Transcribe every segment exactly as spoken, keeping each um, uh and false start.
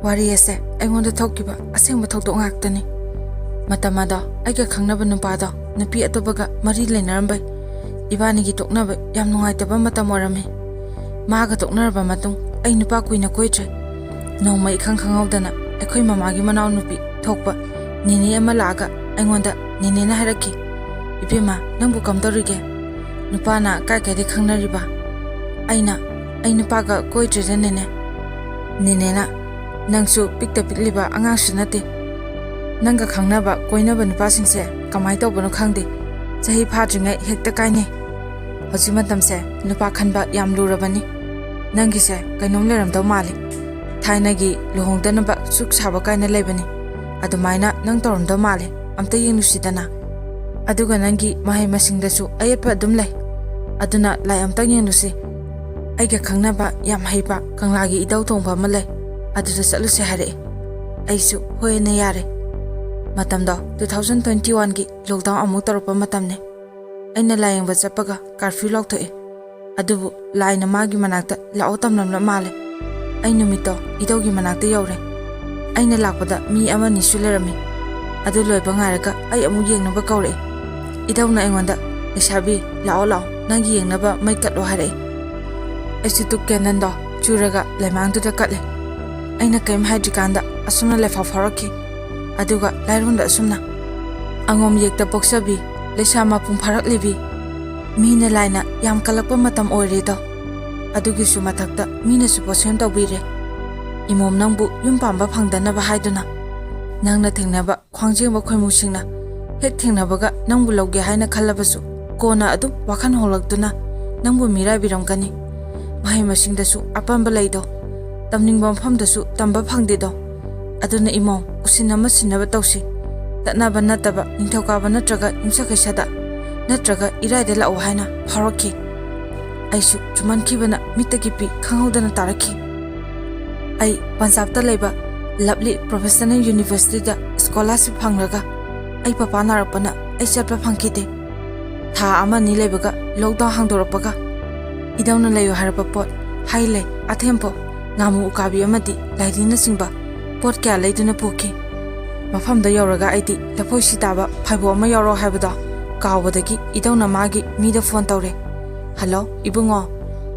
ꯋꯥꯔꯤ ꯑꯁꯦ ꯑꯩꯉꯣꯟꯗ ꯊꯣꯛꯈꯤꯕ ꯑꯁꯦꯡꯕ ꯊꯧꯗꯣꯛ ꯉꯥꯛꯇꯅꯤ꯫ ꯃꯇꯝ ꯑꯗꯣ ꯑꯩꯒ ꯈꯪꯅꯕ ꯅꯨꯄꯥꯗꯣ ꯅꯨꯄꯤ ꯑꯇꯣꯞꯄꯒ ꯃꯔꯤ ꯂꯩꯅꯔꯝꯕꯩ ꯏꯕꯥꯅꯤꯒꯤ ꯇꯣꯛꯅꯕ ꯌꯥꯝ ꯅꯨꯡꯉꯥꯏꯇꯕ ꯃꯇꯝ ꯑꯣꯏꯔꯝꯃꯤ꯫ ꯃꯥꯒ ꯇꯣꯛꯅꯔꯕ ꯃꯇꯨꯡ ꯑꯩ ꯅꯨꯄꯥ ꯀꯨꯏꯅ ꯀꯣꯏꯗ꯭ꯔꯦ꯫ ꯅꯣꯡꯃ ꯏꯈꯪ ꯈꯪꯍꯧꯗꯅ ꯑꯩꯈꯣꯏ ꯃꯃꯥꯒꯤ ꯃꯅꯥꯎꯅꯨꯄꯤ ꯊꯣꯛꯄ ꯅꯦꯅꯦ ꯑꯃ ꯂꯥꯛꯑꯒ ꯑꯩꯉꯣꯟꯗ ꯅꯦꯅꯦꯅ ꯍꯥꯏꯔꯛꯈꯤ, "ꯏꯕꯦꯝꯃ, ꯅꯪꯕꯨ ꯀꯝꯗꯧꯔꯤꯒꯦ? ꯅꯨꯄꯥꯅ ꯀꯥꯏ ꯀꯥꯏꯗ ꯈꯪꯅꯔꯤꯕ?" ꯑꯩꯅ, "ꯑꯩ ꯅꯨꯄꯥꯒ ꯀꯣꯏꯗ꯭ꯔꯦꯗ ꯅꯦꯅꯦ꯫" ꯅꯦꯅꯦꯅ, "ꯅꯪꯁꯨ ꯄꯤꯛꯇ ꯄꯤꯛꯂꯤꯕ ꯑꯉꯥꯡꯁꯨ ꯅꯠꯇꯦ꯫ ꯅꯪꯒ ꯈꯪꯅꯕ ꯀꯣꯏꯅꯕ ꯅꯨꯄꯥꯁꯤꯡꯁꯦ ꯀꯃꯥꯏꯅ ꯇꯧꯕꯅꯣ ꯈꯪꯗꯦ꯫ ꯆꯍꯤ ꯐꯥꯗ꯭ꯔꯤꯉꯩ ꯍꯦꯛꯇ ꯀꯥꯏꯅꯩ꯫ ꯍꯧꯖꯤꯛ ꯃꯇꯝꯁꯦ ꯅꯨꯄꯥ ꯈꯟꯕ ꯌꯥꯝ ꯂꯨꯔꯕꯅꯤ꯫ ꯅꯪꯒꯤꯁꯦ ꯀꯩꯅꯣꯝ ꯂꯩꯔꯝꯗꯧ ꯃꯥꯜꯂꯤ꯫ ꯊꯥꯏꯅꯒꯤ ꯂꯨꯍꯣꯡꯗꯅꯕ ꯁꯨꯛ ꯁꯥꯕ ꯀꯥꯏꯅ ꯂꯩꯕꯅꯤ꯫ ꯑꯗꯨꯃꯥꯏꯅ ꯅꯪ ꯇꯧꯔꯝꯗꯧ ꯃꯥꯜꯂꯤ꯫ ꯑꯝꯇ ꯌꯦꯡꯂꯨꯁꯤꯗꯅ꯫ ꯑꯗꯨꯒ ꯅꯪꯒꯤ ꯃꯍꯩ ꯃꯁꯤꯡꯗꯁꯨ ꯑꯌꯦꯠꯄ ꯑꯗꯨꯝ ꯂꯩ꯫ ꯑꯗꯨꯅ ꯂꯥꯏ ꯑꯝꯇ ꯌꯦꯡꯂꯨꯁꯤ꯫ ꯑꯩꯒ ꯈꯪꯅꯕ ꯌꯥꯝ ꯍꯩꯕ ꯀꯪꯂꯥꯒꯤ ꯏꯙꯧ ꯊꯣꯡꯕ ꯑꯃ ꯂꯩ꯫ ꯑꯗꯨꯗ ꯆꯠꯂꯨꯁꯦ" ꯍꯥꯏꯔꯛꯑꯦ꯫ ꯑꯩꯁꯨ ꯍꯣꯏ ꯑꯅ ꯌꯥꯔꯦ꯫ ꯃꯇꯝꯗꯣ two thousand twenty oneꯒꯤ lockdown ꯑꯃꯨꯛ ꯇꯧꯔꯛꯄ ꯃꯇꯝꯅꯦ꯫ ꯑꯩꯅ ꯂꯥꯏꯌꯦꯡꯕ ꯆꯠꯄꯒ curfew ꯂꯥꯎꯊꯣꯛꯑꯦ꯫ ꯑꯗꯨꯕꯨ ꯂꯥꯏꯅ ꯃꯥꯒꯤ ꯃꯅꯥꯛꯇ ꯂꯥꯛꯑꯣ ꯇꯝꯂꯝꯂ ꯃꯥꯜꯂꯦ꯫ ꯑꯩ ꯅꯨꯃꯤꯠꯇꯣ ꯏꯙꯧꯒꯤ ꯃꯅꯥꯛꯇ ꯌꯧꯔꯦ꯫ ꯑꯩꯅ ꯂꯥꯛꯄꯗ ꯃꯤ ꯑꯃꯅꯤꯁꯨ ꯂꯩꯔꯝꯃꯤ꯫ ꯑꯗꯨ ꯂꯣꯏꯕ ꯉꯥꯏꯔꯒ ꯑꯩ ꯑꯃꯨꯛ ꯌꯦꯡꯅꯕ ꯀꯧꯔꯛꯑꯦ꯫ ꯏꯙꯧꯅ ꯑꯩꯉꯣꯟꯗ, "ꯂꯩꯁꯥꯕꯤ, ꯂꯥꯛꯑꯣ ꯂꯥꯛꯑꯣ, ꯅꯪꯒꯤ ꯌꯦꯡꯅꯕ ꯃꯩ ꯀꯠꯂꯣ" ꯍꯥꯏꯔꯛꯑꯦ꯫ ꯑꯩꯁꯨ ꯇꯨꯛ ꯀꯦꯟꯗꯟꯗꯣ ꯆꯨꯔꯒ ꯂꯩꯃꯥꯡꯗꯨꯗ ꯀꯠꯂꯦ꯫ ꯑꯩꯅ ꯀꯔꯤꯝ ꯍꯥꯏꯗ꯭ꯔꯤꯀꯥꯟꯗ ꯑꯁꯨꯝꯅ ꯂꯩꯐꯥꯎ ꯐꯥꯎꯔꯛꯈꯤ꯫ ꯑꯗꯨꯒ ꯂꯥꯏꯔꯣꯟꯗ ꯑꯁꯨꯝꯅ, "ꯑꯉꯣꯝ ꯌꯦꯛꯇ ꯄꯣꯛꯆꯕꯤ, ꯂꯩꯁꯥ ꯃꯄꯨꯡ ꯐꯥꯔꯛꯂꯤꯕꯤ, ꯃꯤꯅ ꯂꯥꯏꯅ ꯌꯥꯝ ꯀꯜꯂꯛꯄ ꯃꯇꯝ ꯑꯣꯏꯔꯦꯗꯣ꯫ ꯑꯗꯨꯒꯤꯁꯨ ꯃꯊꯛꯇ ꯃꯤꯅꯁꯨ ꯄꯣꯠꯁꯦꯝ ꯇꯧꯕꯤꯔꯦ꯫ ꯏꯃꯣꯝ ꯅꯪꯕꯨ ꯌꯨꯝ ꯄꯥꯟꯕ ꯐꯪꯗꯅꯕ ꯍꯥꯏꯗꯨꯅ ꯅꯪꯅ ꯊꯦꯡꯅꯕ ꯈ꯭ꯋꯥꯡꯖꯦꯡꯕ ꯈꯣꯏꯃꯨꯁꯤꯡꯅ ꯍꯦꯛ ꯊꯦꯡꯅꯕꯒ ꯅꯪꯕꯨ ꯂꯧꯒꯦ ꯍꯥꯏꯅ ꯈꯜꯂꯕꯁꯨ ꯀꯣꯟꯅ ꯑꯗꯨꯝ ꯋꯥꯈꯜ ꯍꯣꯡꯂꯛꯇꯨꯅ ꯅꯪꯕꯨ ꯃꯤꯔꯥꯏꯕꯤꯔꯝꯒꯅꯤ꯫ ꯃꯍꯩ ꯃꯁꯤꯡꯗꯁꯨ ꯑꯄꯥꯝꯕ ꯂꯩꯗꯣ, ꯇꯝꯅꯤꯡꯕ ꯃꯐꯝꯗꯁꯨ ꯇꯝꯕ ꯐꯪꯗꯦꯗꯣ꯫ ꯑꯗꯨꯅ ꯏꯃꯣꯝ, ꯎꯁꯤꯟ ꯑꯃ ꯁꯤꯟꯅꯕ ꯇꯧꯁꯤ꯫ ꯇꯠꯅꯕ ꯅꯠꯇꯕ ꯅꯤꯡꯊꯧꯀꯥꯕ ꯅꯠꯇ꯭ꯔꯒ ꯌꯨꯝꯁꯀꯩꯁꯗ ꯅꯠꯇ꯭ꯔꯒ ꯏꯔꯥꯏꯗ ꯂꯥꯛꯑꯣ" ꯍꯥꯏꯅ ꯐꯥꯎꯔꯛꯈꯤ꯫ ꯑꯩꯁꯨ ꯆꯨꯝꯃꯟꯈꯤꯕꯅ ꯃꯤꯠꯇꯒꯤ ꯄꯤ ꯈꯪꯍꯧꯗꯅ ꯇꯥꯔꯛꯈꯤ꯫ ꯑꯩ ꯄꯟꯖꯥꯕꯇ ꯂꯩꯕ ꯂꯚꯂꯤ ꯄ꯭ꯔꯣꯐꯦꯁꯅꯦꯜ ꯌꯨꯅꯤꯚꯔꯁꯤꯇꯤꯗ ꯁ꯭ꯀꯣꯂꯥꯔꯁꯤꯞ ꯐꯪꯂꯒ ꯑꯩ ꯄꯄꯥ ꯅꯥꯔꯛꯄꯅ ꯑꯩ ꯆꯠꯄ ꯐꯪꯈꯤꯗꯦ꯫ ꯊꯥ ꯑꯃ ꯑꯅꯤ ꯂꯩꯕꯒ ꯂꯣꯛꯗꯥꯎꯟ ꯍꯥꯡꯗꯣꯔꯛꯄꯒ ꯏꯙꯧꯅ ꯂꯩꯌꯨ ꯍꯥꯏꯔꯛꯄ ꯄꯣꯠ, ꯍꯩ ꯂꯩ, ꯑꯊꯦꯝꯄꯣ, ꯉꯥꯃꯨ ꯎꯀꯥꯕꯤ ꯑꯃꯗꯤ ꯂꯥꯏꯙꯤꯅꯆꯤꯡꯕ ꯄꯣꯠ ꯀꯌꯥ ꯂꯩꯗꯨꯅ ꯄꯨꯈꯤ꯫ ꯃꯐꯝꯗ ꯌꯧꯔꯒ ꯑꯩꯗꯤ ꯂꯐꯣꯏ ꯁꯤ ꯇꯥꯕ ꯐꯥꯏꯕꯣꯛ ꯑꯃ ꯌꯥꯎꯔꯛꯑꯣ ꯍꯥꯏꯕꯗꯣ ꯀꯥꯎꯕꯗꯒꯤ ꯏꯙꯧꯅ ꯃꯥꯒꯤ ꯃꯤꯗ ꯐꯣꯟ ꯇꯧꯔꯦ꯫ "ꯍꯜꯂꯣ, ꯏꯕꯨꯡꯉꯣ,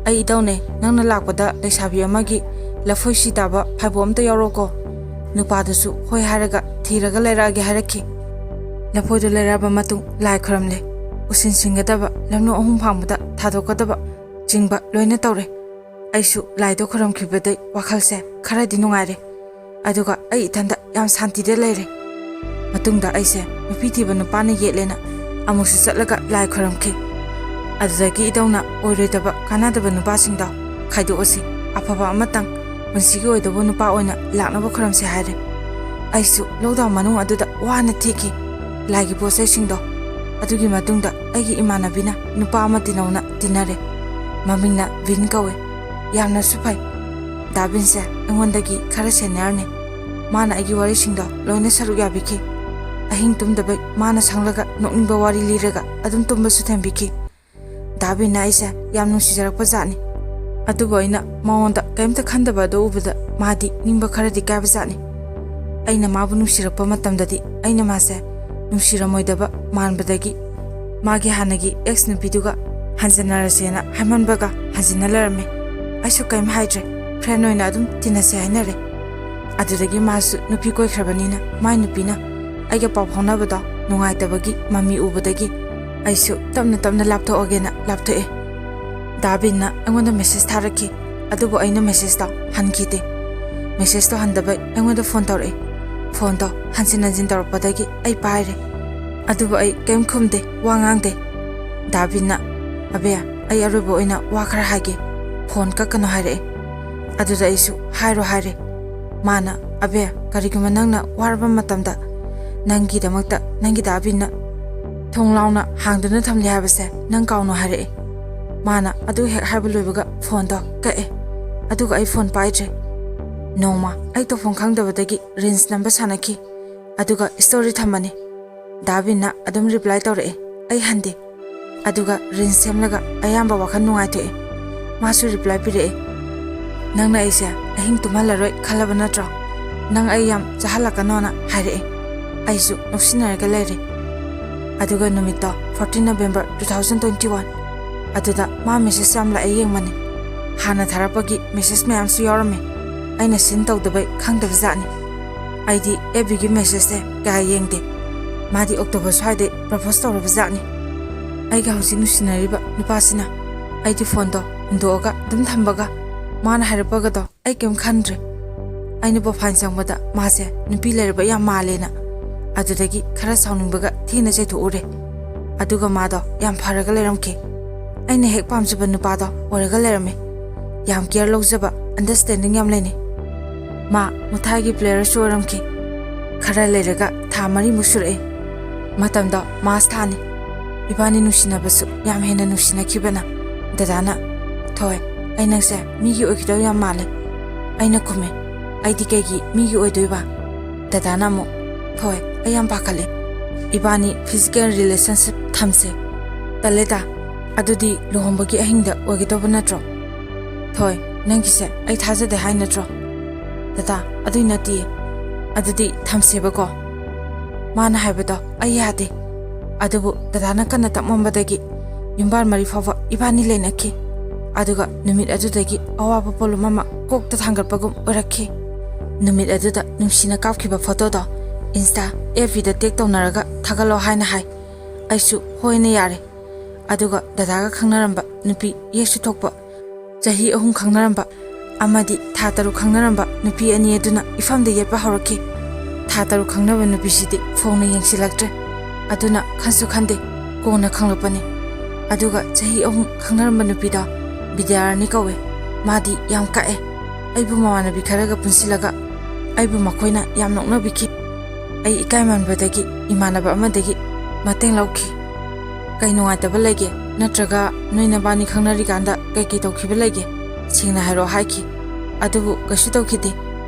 ꯑꯩ ꯏꯙꯧꯅꯦ꯫ ꯅꯪꯅ ꯂꯥꯛꯄꯗ ꯂꯩꯁꯥꯕꯤ ꯑꯃꯒꯤ ꯂꯐꯣꯏ ꯁꯤ ꯇꯥꯕ ꯐꯥꯏꯕꯣꯛ ꯑꯝꯇ ꯌꯥꯎꯔꯛꯑꯣꯀꯣ꯫ ꯅꯨꯄꯥꯗꯨꯁꯨ ꯍꯣꯏ ꯍꯥꯏꯔꯒ ꯊꯤꯔꯒ ꯂꯩꯔꯛꯑꯒꯦ" ꯍꯥꯏꯔꯛꯈꯤ꯫ ꯂꯐꯣꯏꯗꯨ ꯂꯩꯔꯛꯑꯕ ꯃꯇꯨꯡ ꯂꯥꯏ ꯈꯨꯔꯝꯂꯦ꯫ ꯎꯁꯤꯟ ꯁꯤꯟꯒꯗꯕ, ꯂꯝꯂꯣꯡ ꯑꯍꯨꯝ ꯐꯥꯡꯕꯗ ꯊꯥꯗꯣꯛꯀꯗꯕ ꯆꯤꯡꯕ ꯂꯣꯏꯅ ꯇꯧꯔꯦ꯫ ꯑꯩꯁꯨ ꯂꯥꯏꯗꯣ ꯈꯨꯔꯨꯝꯈꯤꯕꯗꯩ ꯋꯥꯈꯜꯁꯦ ꯈꯔꯗꯤ ꯅꯨꯡꯉꯥꯏꯔꯦ꯫ ꯑꯗꯨꯒ ꯑꯩ ꯏꯊꯟꯗ ꯌꯥꯝ ꯁꯥꯟꯇꯤꯗ ꯂꯩꯔꯦ꯫ ꯃꯇꯨꯡꯗ ꯑꯩꯁꯦ ꯅꯨꯄꯤ ꯊꯤꯕ ꯅꯨꯄꯥꯅ ꯌꯦꯠꯂꯦꯅ ꯑꯃꯨꯛꯁꯨ ꯆꯠꯂꯒ ꯂꯥꯏ ꯈꯨꯔꯨꯝꯈꯤ꯫ ꯑꯗꯨꯗꯒꯤ ꯏꯙꯧꯅ ꯑꯣꯏꯔꯣꯏꯗꯕ ꯀꯥꯟꯅꯗꯕ ꯅꯨꯄꯥꯁꯤꯡꯗꯣ ꯈꯥꯏꯗꯣꯛꯑꯁꯤ, ꯑꯐꯕ ꯑꯃꯇꯪ ꯄꯨꯟꯁꯤꯒꯤ ꯑꯣꯏꯗꯧꯕ ꯅꯨꯄꯥ ꯑꯣꯏꯅ ꯂꯥꯛꯅꯕ ꯈꯨꯔꯨꯝꯁꯤ ꯍꯥꯏꯔꯦ꯫ ꯑꯩꯁꯨ ꯂꯣꯛꯗꯥꯎꯟ ꯃꯅꯨꯡ ꯑꯗꯨꯗ ꯋꯥꯅ ꯊꯦꯛꯈꯤ꯫ ꯂꯥꯏꯒꯤ ꯄꯣꯠ ꯆꯩꯁꯤꯡꯗꯣ꯫ ꯑꯗꯨꯒꯤ ꯃꯇꯨꯡꯗ ꯑꯩꯒꯤ ꯏꯃꯥꯟꯅꯕꯤꯅ ꯅꯨꯄꯥ ꯑꯃ ꯇꯤꯟꯅꯧꯅ ꯇꯤꯟꯅꯔꯦ꯫ ꯃꯃꯤꯡꯅ ꯚꯤꯟ ꯀꯧꯋꯦ꯫ ꯌꯥꯝꯅꯁꯨ ꯐꯩ꯫ ꯗꯥ ꯚꯤꯟꯁꯦ ꯑꯩꯉꯣꯟꯗꯒꯤ ꯈꯔ ꯁꯦꯅꯤꯌꯔꯅꯤ꯫ ꯃꯥꯅ ꯑꯩꯒꯤ ꯋꯥꯔꯤꯁꯤꯡꯗꯣ ꯂꯣꯏꯅ ꯁꯔꯨꯛ ꯌꯥꯕꯤꯈꯤ꯫ ꯑꯍꯤꯡ ꯇꯨꯝꯗꯕꯩ ꯃꯥꯅ ꯁꯪꯂꯒ ꯅꯣꯛꯅꯤꯡꯕ ꯋꯥꯔꯤ ꯂꯤꯔꯒ ꯑꯗꯨꯝ ꯇꯨꯝꯕꯁꯨ ꯊꯦꯝꯕꯤꯈꯤ꯫ ꯗꯥ ꯚꯤꯟꯅ ꯑꯩꯁꯦ ꯌꯥꯝ ꯅꯨꯡꯁꯤꯖꯔꯛꯄ ꯖꯥꯠꯅꯤ꯫ ꯑꯗꯨꯕꯨ ꯑꯩꯅ ꯃꯉꯣꯟꯗ ꯀꯔꯤꯝꯇ ꯈꯟꯗꯕ ꯑꯗꯨ ꯎꯕꯗ ꯃꯥꯗꯤ ꯅꯤꯡꯕ ꯈꯔꯗꯤ ꯀꯥꯏꯕ ꯖꯥꯠꯅꯤ꯫ ꯑꯩꯅ ꯃꯥꯕꯨ ꯅꯨꯡꯁꯤꯔꯛꯄ ꯃꯇꯝꯗꯗꯤ ꯑꯩꯅ ꯃꯥꯁꯦ ꯅꯨꯡꯁꯤꯔꯝꯃꯣꯏꯗꯕ ꯃꯥꯟꯕꯗꯒꯤ ꯃꯥꯒꯤ ꯍꯥꯟꯅꯒꯤ ꯑꯦꯛꯁ ꯅꯨꯄꯤꯗꯨꯒ ꯍꯟꯖꯟꯅꯔꯁꯦꯅ ꯍꯥꯏꯃꯟꯕꯒ ꯍꯟꯖꯤꯟꯅ ꯂꯩꯔꯝꯃꯦ꯫ ꯑꯩꯁꯨ ꯀꯔꯤꯝ ꯍꯥꯏꯗ꯭ꯔꯦ꯫ ꯐ꯭ꯔꯦꯟ ꯑꯣꯏꯅ ꯑꯗꯨꯝ ꯇꯤꯟꯅꯁꯦ ꯍꯥꯏꯅꯔꯦ꯫ ꯑꯗꯨꯗꯒꯤ ꯃꯥꯁꯨ ꯅꯨꯄꯤ ꯀꯣꯏꯈ꯭ꯔꯕꯅꯤꯅ ꯃꯥꯏ ꯅꯨꯄꯤꯅ ꯑꯩꯒ ꯄꯥꯎ ꯐꯥꯎꯅꯕꯗꯣ ꯅꯨꯡꯉꯥꯏꯇꯕꯒꯤ ꯃꯃꯤ ꯎꯕꯗꯒꯤ ꯑꯩꯁꯨ ꯇꯞꯅ ꯇꯞꯅ ꯂꯥꯞꯊꯣꯛꯑꯒꯦꯅ ꯂꯥꯞꯊꯣꯛꯑꯦ꯫ ꯗꯥ ꯚꯤꯟꯅ ꯑꯩꯉꯣꯟꯗ ꯃꯦꯁꯦꯖ ꯊꯥꯔꯛꯈꯤ, ꯑꯗꯨꯕꯨ ꯑꯩꯅ ꯃꯦꯁꯦꯖꯇꯣ ꯍꯟꯈꯤꯗꯦ꯫ ꯃꯦꯁꯦꯖꯇꯣ ꯍꯟꯗꯕꯩ ꯑꯩꯉꯣꯟꯗ ꯐꯣꯟ ꯇꯧꯔꯛꯑꯦ꯫ ꯐꯣꯟꯗꯣ ꯍꯟꯖꯤꯟ ꯍꯟꯖꯤꯟ ꯇꯧꯔꯛꯄꯗꯒꯤ ꯑꯩ ꯄꯥꯏꯔꯦ꯫ ꯑꯗꯨꯕꯨ ꯑꯩ ꯀꯔꯤꯝ ꯈꯨꯝꯗꯦ, ꯋꯥ ꯉꯥꯡꯗꯦ꯫ ꯗꯥ ꯚꯤꯟꯅ, "ꯑꯕꯦ, ꯑꯩ ꯑꯔꯣꯏꯕ ꯑꯣꯏꯅ ꯋꯥ ꯈꯔ ꯍꯥꯏꯒꯦ, ꯐꯣꯟ ꯀꯛꯀꯅꯣ" ꯍꯥꯏꯔꯛꯑꯦ꯫ ꯑꯗꯨꯗ ꯑꯩꯁꯨ ꯍꯥꯏꯔꯣ ꯍꯥꯏꯔꯦ꯫ ꯃꯥꯅ, "ꯑꯕꯦ, ꯀꯔꯤꯒꯨꯝꯕ ꯅꯪꯅ ꯋꯥꯔꯕ ꯃꯇꯝꯗ ꯅꯪꯒꯤꯗꯃꯛꯇ ꯅꯪꯒꯤ ꯗꯥ ꯚꯤꯟꯅ ꯊꯣꯡ ꯂꯥꯎꯅ ꯍꯥꯡꯗꯨꯅ ꯊꯝꯂꯤ ꯍꯥꯏꯕꯁꯦ ꯅꯪ ꯀꯥꯎꯅꯣ" ꯍꯥꯏꯔꯛꯑꯦ꯫ ꯃꯥꯅ ꯑꯗꯨ ꯍꯦꯛ ꯍꯥꯏꯕ ꯂꯣꯏꯕꯒ ꯐꯣꯟꯗꯣ ꯀꯛꯑꯦ꯫ ꯑꯗꯨꯒ ꯑꯩ ꯐꯣꯟ ꯄꯥꯏꯗ꯭ꯔꯦ꯫ ꯅꯣꯡꯃ ꯑꯩ ꯇꯧꯐꯝ ꯈꯪꯗꯕꯗꯒꯤ ꯔꯤꯟꯁ ꯅꯝꯕ ꯁꯥꯟꯅꯈꯤ꯫ ꯑꯗꯨꯒ ꯁ꯭ꯇꯣꯔꯤ ꯊꯝꯕꯅꯤ꯫ ꯗꯥ ꯚꯤꯟꯅ ꯑꯗꯨꯝ ꯔꯤꯄ꯭ꯂꯥꯏ ꯇꯧꯔꯛꯑꯦ꯫ ꯑꯩ ꯍꯟꯗꯦ꯫ ꯑꯗꯨꯒ ꯔꯤꯟꯁ ꯁꯦꯝꯂꯒ ꯑꯌꯥꯝꯕ ꯋꯥꯈꯜ ꯅꯨꯡꯉꯥꯏꯊꯣꯛꯑꯦ꯫ ꯃꯥꯁꯨ ꯔꯤꯄ꯭ꯂꯥꯏ ꯄꯤꯔꯛꯑꯦ꯫ "ꯅꯪꯅ ꯑꯩꯁꯦ ꯑꯍꯤꯡ ꯇꯨꯝꯍꯜꯂꯔꯣꯏ ꯈꯜꯂꯕ ꯅꯠꯇ꯭ꯔꯣ? ꯅꯪ ꯑꯩ ꯌꯥꯝ ꯆꯥꯍꯜꯂꯛꯀꯅꯣꯅ ꯍꯥꯏꯔꯛꯑꯦ꯫ ꯑꯩꯁꯨ ꯅꯣꯛꯁꯤꯟꯅꯔꯒ ꯂꯩꯔꯦ꯫ ꯑꯗꯨꯒ ꯅꯨꯃꯤꯠꯇꯣ fourteen November two thousand twenty one꯫ ꯑꯗꯨꯗ ꯃꯥ message ꯌꯥꯝ ꯂꯥꯛꯑꯦ ꯌꯦꯡꯕꯅꯤ꯫ ꯍꯥꯟꯅ ꯊꯥꯔꯛꯄꯒꯤ message ꯃꯌꯥꯝꯁꯨ ꯌꯥꯎꯔꯝꯃꯦ꯫ ꯑꯩꯅ seen ꯇꯧꯗꯕꯩ ꯈꯪꯗꯕ ꯖꯥꯠꯅꯤ꯫ ꯑꯩꯗꯤ F Bꯒꯤ messageꯁꯦ ꯀꯌꯥ ꯌꯦꯡꯗꯦ꯫ ꯃꯥꯗꯤ October ꯁ꯭ꯋꯥꯏꯗꯩ propose ꯇꯧꯔꯕ ꯖꯥꯠꯅꯤ꯫ ꯑꯩꯒ ꯍꯧꯖꯤꯛ ꯅꯨꯡꯁꯤꯅꯔꯤꯕ ꯅꯨꯄꯥꯁꯤꯅ ꯑꯩꯗꯤ phoneꯗꯣ ꯍꯨꯟꯗꯣꯛꯑꯒ ꯑꯗꯨꯝ ꯊꯝꯕꯒ ꯃꯥꯅ ꯍꯥꯏꯔꯛꯄꯒꯗꯣ ꯑꯩ ꯀꯩꯝ ꯈꯟꯗ꯭ꯔꯦ꯫ ꯑꯩꯅ profile ꯆꯪꯕꯗ ꯃꯥꯁꯦ ꯅꯨꯄꯤ ꯂꯩꯔꯕ ꯌꯥꯝ ꯃꯥꯜꯂꯦꯅ꯫ ꯑꯗꯨꯗꯒꯤ ꯈꯔ ꯁꯥꯎꯅꯤꯡꯕꯒ ꯊꯤꯅ ꯆꯩꯊꯣꯛꯎꯔꯦ꯫ ꯑꯗꯨꯒ ꯃꯥꯗꯣ ꯌꯥꯝ ꯐꯔꯒ ꯂꯩꯔꯝꯈꯤ꯫ ꯑꯩꯅ ꯍꯦꯛ ꯄꯥꯝꯖꯕ ꯅꯨꯄꯥꯗꯣ ꯑꯣꯏꯔꯒ ꯂꯩꯔꯝꯃꯦ꯫ ꯌꯥꯝ care ꯂꯧꯖꯕ, understanding ꯌꯥꯝ ꯂꯩꯅꯩ꯫ ꯃꯥ ꯃꯨꯊꯥꯏꯒꯤ playerꯁꯨ ꯑꯣꯏꯔꯝꯈꯤ꯫ ꯈꯔ ꯂꯩꯔꯒ ꯊꯥ ꯃꯔꯤꯃꯨꯛ ꯁꯨꯔꯛꯑꯦ꯫ ꯃꯇꯝꯗꯣ March ꯊꯥꯅꯤ꯫ ꯏꯕꯥꯅꯤ ꯅꯨꯡꯁꯤꯅꯕꯁꯨ ꯌꯥꯝ ꯍꯦꯟꯅ ꯅꯨꯡꯁꯤꯅꯈꯤꯕꯅ ꯗꯗꯥꯅ, "ꯊꯣꯏ, ꯑꯩ ꯅꯪꯁꯦ ꯃꯤꯒꯤ ꯑꯣꯏꯒꯗꯧ ꯌꯥꯝ ꯃꯥꯜꯂꯦ"꯫ ꯑꯩꯅ ꯈꯨꯝꯃꯦ, "ꯑꯩꯗꯤ ꯀꯩꯒꯤ ꯃꯤꯒꯤ ꯑꯣꯏꯗꯣꯏꯕ?" ꯗꯗꯥꯅ ꯑꯃꯨꯛ, "ꯊꯣꯏ, ꯑꯩ ꯌꯥꯝ ꯄꯥꯈꯠꯂꯦ꯫ ꯏꯕꯥꯅꯤ physical relationship ꯊꯝꯁꯦ"꯫ "ꯇꯜꯂꯦꯗ, ꯑꯗꯨꯗꯤ ꯂꯨꯍꯣꯡꯕꯒꯤ ꯑꯍꯤꯡꯗ ꯑꯣꯏꯒꯗꯧꯕ ꯅꯠꯇ꯭ꯔꯣ?" "ꯊꯣꯏ, ꯅꯪꯒꯤꯁꯦ ꯑꯩ ꯊꯥꯖꯗꯦ ꯍꯥꯏ ꯅꯠꯇ꯭ꯔꯣ?" "ꯗꯗꯥ, ꯑꯗꯨꯏ ꯅꯠꯇꯤꯌꯦ꯫ ꯑꯗꯨꯗꯤ ꯊꯝꯁꯦꯕꯀꯣ"꯫ ꯃꯥꯅ ꯍꯥꯏꯕꯗꯣ ꯑꯩ ꯌꯥꯗꯦ꯫ ꯑꯗꯨꯕꯨ ꯗꯗꯥꯅ ꯀꯟꯅ ꯇꯛꯃꯟꯕꯗꯒꯤ ꯌꯨꯝꯕꯥꯟ ꯃꯔꯤ ꯐꯥꯎꯕ ꯏꯕꯥꯅꯤ ꯂꯩꯅꯈꯤ꯫ ꯑꯗꯨꯒ ꯅꯨꯃꯤꯠ ꯑꯗꯨꯗꯒꯤ ꯑꯋꯥꯕ ꯄꯣꯠꯂꯨꯝ ꯑꯃ ꯀꯣꯛꯇ ꯊꯥꯡꯒꯠꯄꯒꯨꯝ ꯑꯣꯏꯔꯛꯈꯤ꯫ ꯅꯨꯃꯤꯠ ꯑꯗꯨꯗ ꯅꯨꯡꯁꯤꯅ ꯀꯥꯞꯈꯤꯕ photoꯗꯣ Insta, F Bꯗ tag ꯇꯧꯅꯔꯒ ꯊꯥꯒꯠꯂꯣ ꯍꯥꯏꯅ ꯍꯥꯏ꯫ ꯑꯩꯁꯨ ꯍꯣꯏꯅ ꯌꯥꯔꯦ꯫ ꯑꯗꯨꯒ ꯗꯗꯥꯒ ꯈꯪꯅꯔꯝꯕ ꯅꯨꯄꯤ ꯌꯦꯛꯁꯨ ꯊꯣꯛꯄ, ꯆꯍꯤ ꯑꯍꯨꯝ ꯈꯪꯅꯔꯝꯕ ꯑꯃꯗꯤ ꯊꯥ ꯇꯔꯨꯛ ꯈꯪꯅꯔꯝꯕ ꯅꯨꯄꯤ ꯑꯅꯤ ꯑꯗꯨꯅ ꯏꯐꯝꯗ ꯌꯦꯠꯄ ꯍꯧꯔꯛꯈꯤ꯫ ꯊꯥ ꯇꯔꯨꯛ ꯈꯪꯅꯕ ꯅꯨꯄꯤꯁꯤꯗꯤ ꯐꯣꯡꯅ ꯌꯦꯡꯁꯤꯜꯂꯛꯇ꯭ꯔꯦ꯫ ꯑꯗꯨꯅ ꯈꯟꯁꯨ ꯈꯟꯗꯦ, ꯀꯣꯟꯅ ꯈꯪꯂꯛꯄꯅꯤ꯫ ꯑꯗꯨꯒ ꯆꯍꯤ ꯑꯍꯨꯝ ꯈꯪꯅꯔꯝꯕ ꯅꯨꯄꯤꯗꯣ ꯕꯤꯗ꯭ꯌꯥꯔꯥꯅꯤ ꯀꯧꯋꯦ꯫ ꯃꯥꯗꯤ ꯌꯥꯝ ꯀꯛꯑꯦ꯫ ꯑꯩꯕꯨ ꯃꯃꯥꯟꯅꯕꯤ ꯈꯔꯒ ꯄꯨꯟꯁꯤꯜꯂꯒ ꯑꯩꯕꯨ ꯃꯈꯣꯏꯅ ꯌꯥꯝ ꯅꯣꯛꯅꯕꯤꯈꯤ꯫ ꯑꯩ ꯏꯀꯥꯏꯃꯟꯕꯗꯒꯤ ꯏꯃꯥꯟꯅꯕ ꯑꯃꯗꯒꯤ ꯃꯇꯦꯡ ꯂꯧꯈꯤ꯫ "ꯀꯩ ꯅꯨꯡꯉꯥꯏꯇꯕ ꯂꯩꯒꯦ? ꯅꯠꯇ꯭ꯔꯒ ꯅꯣꯏ ꯅꯕꯥꯅꯤ ꯈꯪꯅꯔꯤꯀꯥꯟꯗ ꯀꯩꯀꯩ ꯇꯧꯈꯤꯕ ꯂꯩꯒꯦ? ꯁꯦꯡꯅ ꯍꯥꯏꯔꯛꯑꯣ" ꯍꯥꯏꯈꯤ꯫ ꯑꯗꯨꯕꯨ ꯀꯩꯁꯨ ꯇꯧꯈꯤꯗꯦ꯫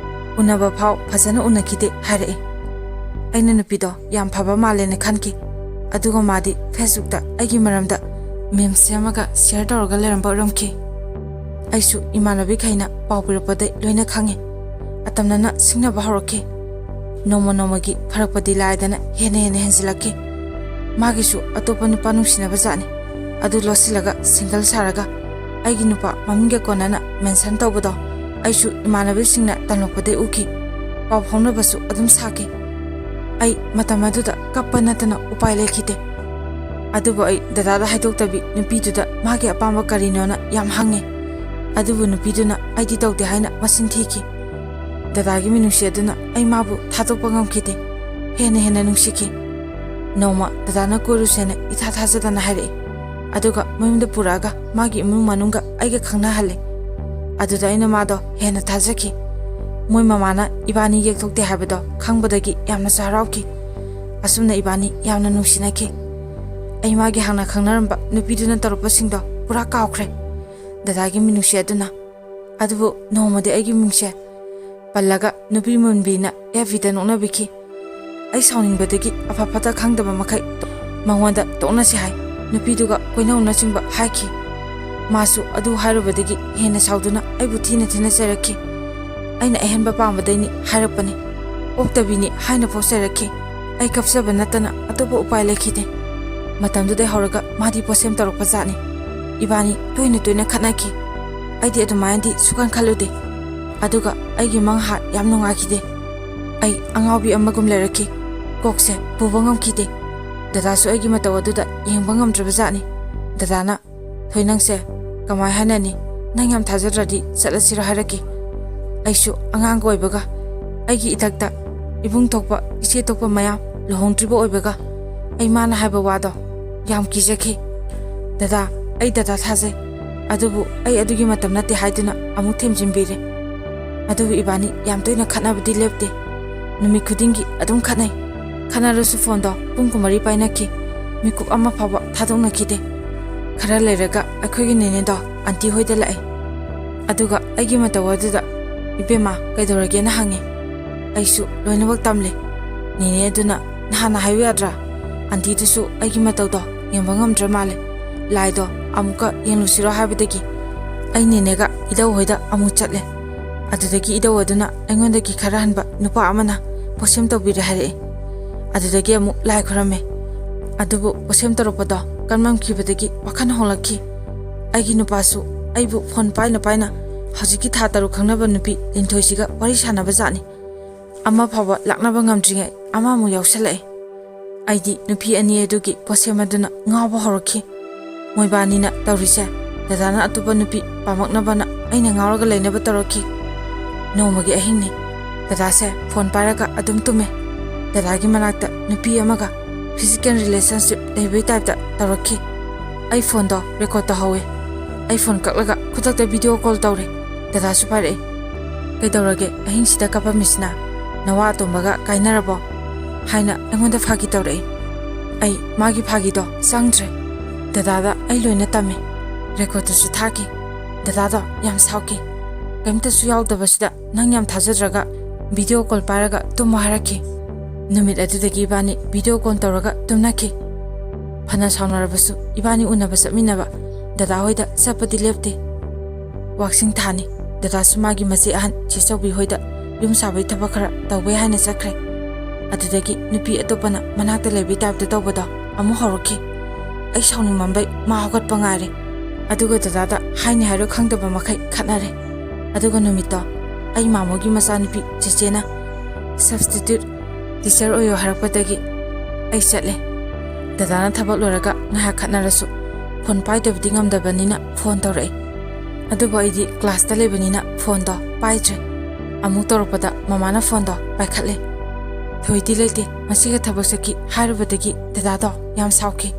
"ꯎꯅꯕ ꯐꯥꯎ ꯐꯖꯅ ꯎꯅꯈꯤꯗꯦ" ꯍꯥꯏꯔꯛꯑꯦ꯫ ꯑꯩꯅ ꯅꯨꯄꯤꯗꯣ ꯌꯥꯝ ꯐꯕ ꯃꯥꯜꯂꯦꯅ ꯈꯟꯈꯤ꯫ ꯑꯗꯨꯒ ꯃꯥꯗꯤ Facebookꯇ ꯑꯩꯒꯤ ꯃꯔꯝꯗ meme ꯁꯦꯝꯃꯒ share ꯇꯧꯔꯒ ꯂꯩꯔꯝꯕ ꯑꯣꯏꯔꯝꯈꯤ꯫ ꯑꯩꯁꯨ ꯏꯃꯥꯟꯅꯕꯤꯈꯩꯅ ꯄꯥꯎ ꯄꯤꯔꯛꯄꯗꯩ ꯂꯣꯏꯅ ꯈꯪꯉꯦ꯫ ꯑꯇꯝꯅꯅ ꯁꯤꯡꯅꯕ ꯍꯧꯔꯛꯈꯤ꯫ ꯅꯣꯡꯃ ꯅꯣꯡꯃꯒꯤ ꯐꯔꯛꯄꯗꯤ ꯂꯥꯏꯗꯅ ꯍꯦꯟꯅ ꯍꯦꯟꯅ ꯍꯦꯟꯖꯤꯜꯂꯛꯈꯤ꯫ ꯃꯥꯒꯤꯁꯨ ꯑꯇꯣꯞꯄ ꯅꯨꯄꯥ ꯅꯨꯡꯁꯤꯅꯕ ꯖꯥꯠꯅꯤ꯫ ꯑꯗꯨ ꯂꯣꯠꯁꯤꯜꯂꯒ ꯁꯤꯡꯒꯜ ꯁꯥꯔꯒ ꯑꯩꯒꯤ ꯅꯨꯄꯥ ꯃꯃꯤꯡꯒ ꯀꯣꯟꯅꯅ ꯃꯦꯟꯁꯟ ꯇꯧꯕꯗꯣ ꯑꯩꯁꯨ ꯏꯃꯥꯟꯅꯕꯤꯁꯤꯡꯅ ꯇꯝꯂꯛꯄꯗꯩ ꯎꯈꯤ꯫ ꯄꯥꯎ ꯐꯥꯎꯅꯕꯁꯨ ꯑꯗꯨꯝ ꯁꯥꯈꯤ꯫ ꯑꯩ ꯃꯇꯝ ꯑꯗꯨꯗ ꯀꯞꯄ ꯅꯠꯇꯅ ꯎꯄꯥꯏ ꯂꯩꯈꯤꯗꯦ꯫ ꯑꯗꯨꯕꯨ ꯑꯩ ꯗꯗꯥꯗ ꯍꯥꯏꯗꯣꯛꯇꯕꯤ ꯅꯨꯄꯤꯗꯨꯗ ꯃꯥꯒꯤ ꯑꯄꯥꯝꯕ ꯀꯔꯤꯅꯣꯅ ꯌꯥꯝ ꯍꯪꯉꯦ꯫ ꯑꯗꯨꯕꯨ ꯅꯨꯄꯤꯗꯨꯅ ꯑꯩꯗꯤ ꯇꯧꯗꯦ ꯍꯥꯏꯅ ꯃꯆꯤꯟ ꯊꯤꯈꯤ꯫ ꯗꯗꯥꯒꯤ ꯃꯤꯅꯨꯡꯁꯤ ꯑꯗꯨꯅ ꯑꯩ ꯃꯥꯕꯨ ꯊꯥꯗꯣꯛꯄ ꯉꯝꯈꯤꯗꯦ꯫ ꯍꯦꯟꯅ ꯍꯦꯟꯅ ꯅꯨꯡꯁꯤꯈꯤ꯫ ꯅꯣꯡꯃ ꯗꯗꯥꯅ ꯀꯣꯏꯔꯨꯁꯦꯅ ꯏꯊꯥ ꯊꯥꯖꯗꯅ ꯍꯥꯏꯔꯛꯏ꯫ ꯑꯗꯨꯒ ꯃꯌꯨꯝꯗ ꯄꯨꯔꯛꯑꯒ ꯃꯥꯒꯤ ꯏꯃꯨꯡ ꯃꯅꯨꯡꯒ ꯑꯩꯒ ꯈꯪꯅꯍꯜꯂꯦ꯫ ꯑꯗꯨꯗ ꯑꯩꯅ ꯃꯥꯗꯣ ꯍꯦꯟꯅ ꯊꯥꯖꯈꯤ꯫ ꯃꯣꯏ ꯃꯃꯥꯅ ꯏꯕꯥꯅꯤ ꯌꯦꯛꯊꯣꯛꯇꯦ ꯍꯥꯏꯕꯗꯣ ꯈꯪꯕꯗꯒꯤ ꯌꯥꯝꯅꯁꯨ ꯍꯔꯥꯎꯈꯤ꯫ ꯑꯁꯨꯝꯅ ꯏꯕꯥꯅꯤ ꯌꯥꯝꯅ ꯅꯨꯡꯁꯤꯅꯈꯤ꯫ ꯑꯩ ꯃꯥꯒꯤ ꯍꯥꯟꯅ ꯈꯪꯅꯔꯝꯕ ꯅꯨꯄꯤꯗꯨꯅ ꯇꯧꯔꯛꯄꯁꯤꯡꯗꯣ ꯄꯨꯔꯥ ꯀꯥꯎꯈ꯭ꯔꯦ꯫ ꯗꯗꯥꯒꯤ ꯃꯤꯅꯨꯡꯁꯤ ꯑꯗꯨꯅ꯫ ꯑꯗꯨꯕꯨ ꯅꯣꯡꯃꯗꯤ ꯑꯩꯒꯤ ꯃꯤꯡꯁꯦ ꯄꯜꯂꯒ ꯅꯨꯄꯤ ꯃꯨꯟꯕꯤꯅ ꯑꯦꯐ ꯕꯤꯗ ꯅꯣꯛꯅꯕꯤꯈꯤ꯫ ꯑꯩ ꯁꯥꯎꯅꯤꯡꯕꯗꯒꯤ ꯑꯐ ꯐꯠꯇ ꯈꯪꯗꯕ ꯃꯈꯩ ꯃꯉꯣꯟꯗ ꯇꯣꯛꯅꯁꯤ ꯍꯥꯏ, ꯅꯨꯄꯤꯗꯨꯒ ꯀꯣꯏꯅꯧꯅꯆꯤꯡꯕ ꯍꯥꯏꯈꯤ꯫ ꯃꯥꯁꯨ ꯑꯗꯨ ꯍꯥꯏꯔꯨꯕꯗꯒꯤ ꯍꯦꯟꯅ ꯁꯥꯎꯗꯨꯅ ꯑꯩꯕꯨ ꯊꯤꯅ ꯊꯤꯅ ꯆꯩꯔꯛꯈꯤ꯫ ꯑꯩꯅ ꯑꯍꯦꯟꯕ ꯄꯥꯝꯕꯗꯩꯅꯤ ꯍꯥꯏꯔꯛꯄꯅꯤ꯫ ꯑꯣꯛꯇꯕꯤꯅꯤ ꯍꯥꯏꯅ ꯐꯥꯎ ꯆꯩꯔꯛꯈꯤ꯫ ꯑꯩ ꯀꯞꯆꯕ ꯅꯠꯇꯅ ꯑꯇꯣꯞꯄ ꯎꯄꯥꯏ ꯂꯩꯈꯤꯗꯦ꯫ ꯃꯇꯝꯗꯨꯗꯩ ꯍꯧꯔꯒ ꯃꯥꯗꯤ ꯄꯣꯠꯁꯦꯝ ꯇꯧꯔꯛꯄ ꯖꯥꯠꯅꯤ꯫ ꯏꯕꯥꯅꯤ ꯇꯣꯏꯅ ꯇꯣꯏꯅ ꯈꯠꯅꯈꯤ꯫ ꯑꯩꯗꯤ ꯑꯗꯨꯃꯥꯏꯅꯗꯤ ꯁꯨꯈꯟ ꯈꯜꯂꯨꯗꯦ꯫ ꯑꯗꯨꯒ ꯑꯩꯒꯤ ꯃꯪꯍꯥ ꯌꯥꯝ ꯅꯨꯡꯉꯥꯏꯈꯤꯗꯦ꯫ ꯑꯩ ꯑꯉꯥꯎꯕꯤ ꯑꯃꯒꯨꯝ ꯂꯩꯔꯛꯈꯤ꯫ ꯀꯣꯛꯁꯦ ꯄꯨꯕ ꯉꯝꯈꯤꯗꯦ꯫ ꯗꯗꯥꯁꯨ ꯑꯩꯒꯤ ꯃꯇꯧ ꯑꯗꯨꯗ ꯌꯦꯡꯕ ꯉꯝꯗ꯭ꯔꯕ ꯖꯥꯠꯅꯤ꯫ ꯗꯗꯥꯅ, "ꯊꯣꯏ, ꯅꯪꯁꯦ ꯀꯃꯥꯏ ꯍꯥꯏꯅꯅꯤ? ꯅꯪ ꯌꯥꯝ ꯊꯥꯖꯗ꯭ꯔꯗꯤ ꯆꯠꯂꯁꯤꯔꯣ?" ꯍꯥꯏꯔꯛꯈꯤ꯫ ꯑꯩꯁꯨ ꯑꯉꯥꯡꯒ ꯑꯣꯏꯕꯒ ꯑꯩꯒꯤ ꯏꯊꯛꯇ ꯏꯕꯨꯡ ꯊꯣꯛꯄ, ꯏꯆꯦ ꯊꯣꯛꯄ ꯃꯌꯥꯝ ꯂꯨꯍꯣꯡꯗ꯭ꯔꯤꯕ ꯑꯣꯏꯕꯒ ꯑꯩ ꯃꯥꯅ ꯍꯥꯏꯕ ꯋꯥꯗꯣ ꯌꯥꯝ ꯀꯤꯖꯈꯤ꯫ "ꯗꯗꯥ, ꯑꯩ ꯗꯗꯥ ꯊꯥꯖꯩ, ꯑꯗꯨꯕꯨ ꯑꯩ ꯑꯗꯨꯒꯤ ꯃꯇꯝ ꯅꯠꯇꯦ" ꯍꯥꯏꯗꯨꯅ ꯑꯃꯨꯛ ꯊꯦꯝꯖꯤꯟꯕꯤꯔꯦ꯫ ꯑꯗꯨꯕꯨ ꯏꯕꯥꯅꯤ ꯌꯥꯝ ꯇꯣꯏꯅ ꯈꯠꯅꯕꯗꯤ ꯂꯦꯞꯇꯦ꯫ ꯅꯨꯃꯤꯠ ꯈꯨꯗꯤꯡꯒꯤ ꯑꯗꯨꯝ ꯈꯠꯅꯩ꯫ ꯈꯠꯅꯔꯁꯨ ꯐꯣꯟꯗꯣ ꯄꯨꯡ ꯀꯨꯟꯃꯔꯤ ꯄꯥꯏꯅꯈꯤ꯫ ꯃꯤꯀꯨꯞ ꯑꯃ ꯐꯥꯎꯕ ꯊꯥꯗꯣꯛꯅꯈꯤꯗꯦ꯫ ꯈꯔ ꯂꯩꯔꯒ ꯑꯩꯈꯣꯏꯒꯤ ꯅꯦꯅꯦꯗꯣ ꯑꯟꯇꯤ ꯍꯣꯏꯗ ꯂꯥꯛꯑꯦ꯫ ꯑꯗꯨꯒ ꯑꯩꯒꯤ ꯃꯇꯧ ꯑꯗꯨꯗ, "ꯏꯕꯦꯝꯃ, ꯀꯩꯗꯧꯔꯒꯦꯅ?" ꯍꯪꯉꯦ꯫ ꯑꯩꯁꯨ ꯂꯣꯏꯅꯃꯛ ꯇꯝꯂꯦ꯫ ꯅꯦꯅꯦ ꯑꯗꯨꯅ, "ꯅꯍꯥꯟꯅ ꯍꯥꯏꯌꯨ ꯌꯥꯗ꯭ꯔꯥ? ꯑꯟꯇꯤꯗꯨꯁꯨ ꯑꯩꯒꯤ ꯃꯇꯧꯗꯣ ꯌꯦꯡꯕ ꯉꯝꯗ꯭ꯔ ꯃꯥꯜꯂꯦ꯫ ꯂꯥꯏꯗꯣ ꯑꯃꯨꯛꯀ ꯌꯦꯡꯂꯨꯁꯤꯔꯣ?" ꯍꯥꯏꯕꯗꯒꯤ ꯑꯩ ꯅꯦꯅꯦꯒ ꯏꯙꯧ ꯍꯣꯏꯗ ꯑꯃꯨꯛ ꯆꯠꯂꯦ꯫ ꯑꯗꯨꯗꯒꯤ ꯏꯙꯧ ꯑꯗꯨꯅ ꯑꯩꯉꯣꯟꯗꯒꯤ ꯈꯔ ꯍꯟꯕ ꯅꯨꯄꯥ ꯑꯃꯅ ꯄꯣꯠꯁꯦꯝ ꯇꯧꯕꯤꯔꯦ ꯍꯥꯏꯔꯛꯑꯦ꯫ ꯑꯗꯨꯗꯒꯤ ꯑꯃꯨꯛ ꯂꯥꯏ ꯈꯨꯔꯝꯃꯦ꯫ ꯑꯗꯨꯕꯨ ꯄꯣꯠꯁꯦꯝ ꯇꯧꯔꯛꯄꯗꯣ ꯀꯟꯃꯟꯈꯤꯕꯗꯒꯤ ꯋꯥꯈꯜ ꯍꯣꯡꯂꯛꯈꯤ꯫ ꯑꯩꯒꯤ ꯅꯨꯄꯥꯁꯨ ꯑꯩꯕꯨ ꯐꯣꯟ ꯄꯥꯏꯅ ꯄꯥꯏꯅ ꯍꯧꯖꯤꯛꯀꯤ ꯊꯥ ꯇꯔꯨꯛ ꯈꯪꯅꯕ ꯅꯨꯄꯤ ꯂꯤꯟꯊꯣꯏꯁꯤꯒ ꯋꯥꯔꯤ ꯁꯥꯟꯅꯕ ꯖꯥꯠꯅꯤ꯫ ꯑꯃ ꯐꯥꯎꯕ ꯂꯥꯛꯅꯕ ꯉꯝꯗ꯭ꯔꯤꯉꯩ ꯑꯃꯃꯨꯛ ꯌꯥꯎꯁꯜꯂꯛꯑꯦ꯫ ꯑꯩꯗꯤ ꯅꯨꯄꯤ ꯑꯅꯤ ꯑꯗꯨꯒꯤ ꯄꯣꯠꯁꯦꯝ ꯑꯗꯨꯅ ꯉꯥꯎꯕ ꯍꯧꯔꯛꯈꯤ꯫ ꯃꯣꯏꯕꯥꯅꯤꯅ ꯇꯧꯔꯤꯁꯦ, ꯗꯗꯥꯅ ꯑꯇꯣꯞꯄ ꯅꯨꯄꯤ ꯄꯥꯝꯃꯛꯅꯕꯅ ꯑꯩꯅ ꯉꯥꯎꯔꯒ ꯂꯩꯅꯕ ꯇꯧꯔꯛꯈꯤ꯫ ꯅꯣꯡꯃꯒꯤ ꯑꯍꯤꯡꯅꯤ꯫ ꯗꯗꯥꯁꯦ ꯐꯣꯟ ꯄꯥꯏꯔꯒ ꯑꯗꯨꯝ ꯇꯨꯝꯃꯦ꯫ ꯗꯗꯥꯒꯤ ꯃꯅꯥꯛꯇ ꯅꯨꯄꯤ ꯑꯃꯒ physical relationship ꯂꯩꯕꯩ ꯇꯥꯏꯞꯇ ꯇꯧꯔꯛꯈꯤ꯫ ꯑꯩ ꯐꯣꯟꯗꯣ record ꯇꯧꯍꯧꯋꯦ꯫ ꯑꯩ ꯐꯣꯟ ꯀꯛꯂꯒ ꯈꯨꯗꯛꯇ video call ꯇꯧꯔꯦ꯫ ꯗꯗꯥꯁꯨ ꯄꯥꯏꯔꯛꯑꯦ꯫ "ꯀꯩꯗꯧꯔꯒꯦ ꯑꯍꯤꯡꯁꯤꯗ ꯀꯞꯄꯝꯃꯤꯁꯤꯅ? ꯅꯋꯥ ꯑꯇꯣꯝꯕꯒ ꯀꯥꯏꯅꯔꯕꯣ?" ꯍꯥꯏꯅ ꯑꯩꯉꯣꯟꯗ ꯐꯥꯒꯤ ꯇꯧꯔꯛꯏ꯫ ꯑꯩ ꯃꯥꯒꯤ ꯐꯥꯒꯤꯗꯣ ꯆꯪꯗ꯭ꯔꯦ꯫ ꯗꯗꯥꯗ ꯑꯩ ꯂꯣꯏꯅ ꯇꯝꯃꯦ꯫ Recordꯇꯨꯁꯨ ꯊꯥꯈꯤ꯫ ꯗꯗꯥꯗꯣ ꯌꯥꯝ ꯁꯥꯎꯈꯤ꯫ "ꯀꯩꯝꯇꯁꯨ ꯌꯥꯎꯗꯕꯁꯤꯗ ꯅꯪ ꯌꯥꯝ ꯊꯥꯖꯗ꯭ꯔꯒ video call ꯄꯥꯏꯔꯒ ꯇꯨꯝꯃꯣ" ꯍꯥꯏꯔꯛꯈꯤ꯫ ꯅꯨꯃꯤꯠ ꯑꯗꯨꯗꯒꯤ ꯏꯕꯥꯅꯤ video call ꯇꯧꯔꯒ ꯇꯨꯝꯅꯈꯤ꯫ ꯐꯅ ꯁꯥꯎꯅꯔꯕꯁꯨ ꯏꯕꯥꯅꯤ ꯎꯅꯕ ꯆꯠꯃꯤꯟꯅꯕ ꯗꯗꯥ ꯍꯣꯏꯗ ꯆꯠꯄꯗꯤ ꯂꯦꯞꯇꯦ꯫ ꯋꯥꯛꯆꯤꯡ ꯊꯥꯅꯤ꯫ ꯗꯗꯥꯁꯨ ꯃꯥꯒꯤ ꯃꯆꯦ ꯑꯍꯟ ꯆꯦ ꯆꯧꯕꯤ ꯍꯣꯏꯗ ꯌꯨꯝ ꯁꯥꯕꯩ ꯊꯕꯛ ꯈꯔ ꯇꯧꯕꯩ ꯍꯥꯏꯅ ꯆꯠꯈ꯭ꯔꯦ꯫ ꯑꯗꯨꯗꯒꯤ ꯅꯨꯄꯤ ꯑꯇꯣꯞꯄꯅ ꯃꯅꯥꯛꯇ ꯂꯩꯕꯩ ꯇꯥꯏꯞꯇ ꯇꯧꯕꯗꯣ ꯑꯃꯨꯛ ꯍꯧꯔꯛꯈꯤ꯫ ꯑꯩ ꯁꯥꯎꯅꯤꯡꯃꯟꯕꯩ ꯃꯥ ꯍꯧꯒꯠꯄ ꯉꯥꯏꯔꯦ꯫ ꯑꯗꯨꯒ ꯗꯗꯥꯗ ꯍꯥꯏꯅꯤ ꯍꯥꯏꯔꯣꯏ ꯈꯪꯗꯕ ꯃꯈꯩ ꯈꯠꯅꯔꯦ꯫ ꯑꯗꯨꯒ ꯅꯨꯃꯤꯠꯇꯣ ꯑꯩ ꯃꯥꯃꯣꯒꯤ ꯃꯆꯥꯅꯨꯄꯤ ꯆꯦꯆꯦꯅ substitute teacher ꯑꯣꯏꯌꯣ ꯍꯥꯏꯔꯛꯄꯗꯒꯤ ꯑꯩ ꯆꯠꯂꯦ꯫ ꯗꯗꯥꯅ ꯊꯕꯛ ꯂꯣꯏꯔꯒ ꯉꯥꯏꯍꯥꯛ ꯈꯠꯅꯔꯁꯨ ꯐꯣꯟ ꯄꯥꯏꯗꯕꯗꯤ ꯉꯝꯗꯕꯅꯤꯅ ꯐꯣꯟ ꯇꯧꯔꯛꯏ꯫ ꯑꯗꯨꯕꯨ ꯑꯩꯗꯤ classꯇ ꯂꯩꯕꯅꯤꯅ ꯐꯣꯟꯗꯣ ꯄꯥꯏꯗ꯭ꯔꯦ꯫ ꯑꯃꯨꯛ ꯇꯧꯔꯛꯄꯗ ꯃꯃꯥꯅ ꯐꯣꯟꯗꯣ ꯄꯥꯏꯈꯠꯂꯦ꯫ "ꯊꯣꯏꯗꯤ ꯂꯩꯇꯦ, ꯉꯁꯤꯒ ꯊꯕꯛ ꯆꯠꯈꯤ" ꯍꯥꯏꯔꯨꯕꯗꯒꯤ ꯗꯗꯥꯗꯣ ꯌꯥꯝ ꯁꯥꯎꯈꯤ꯫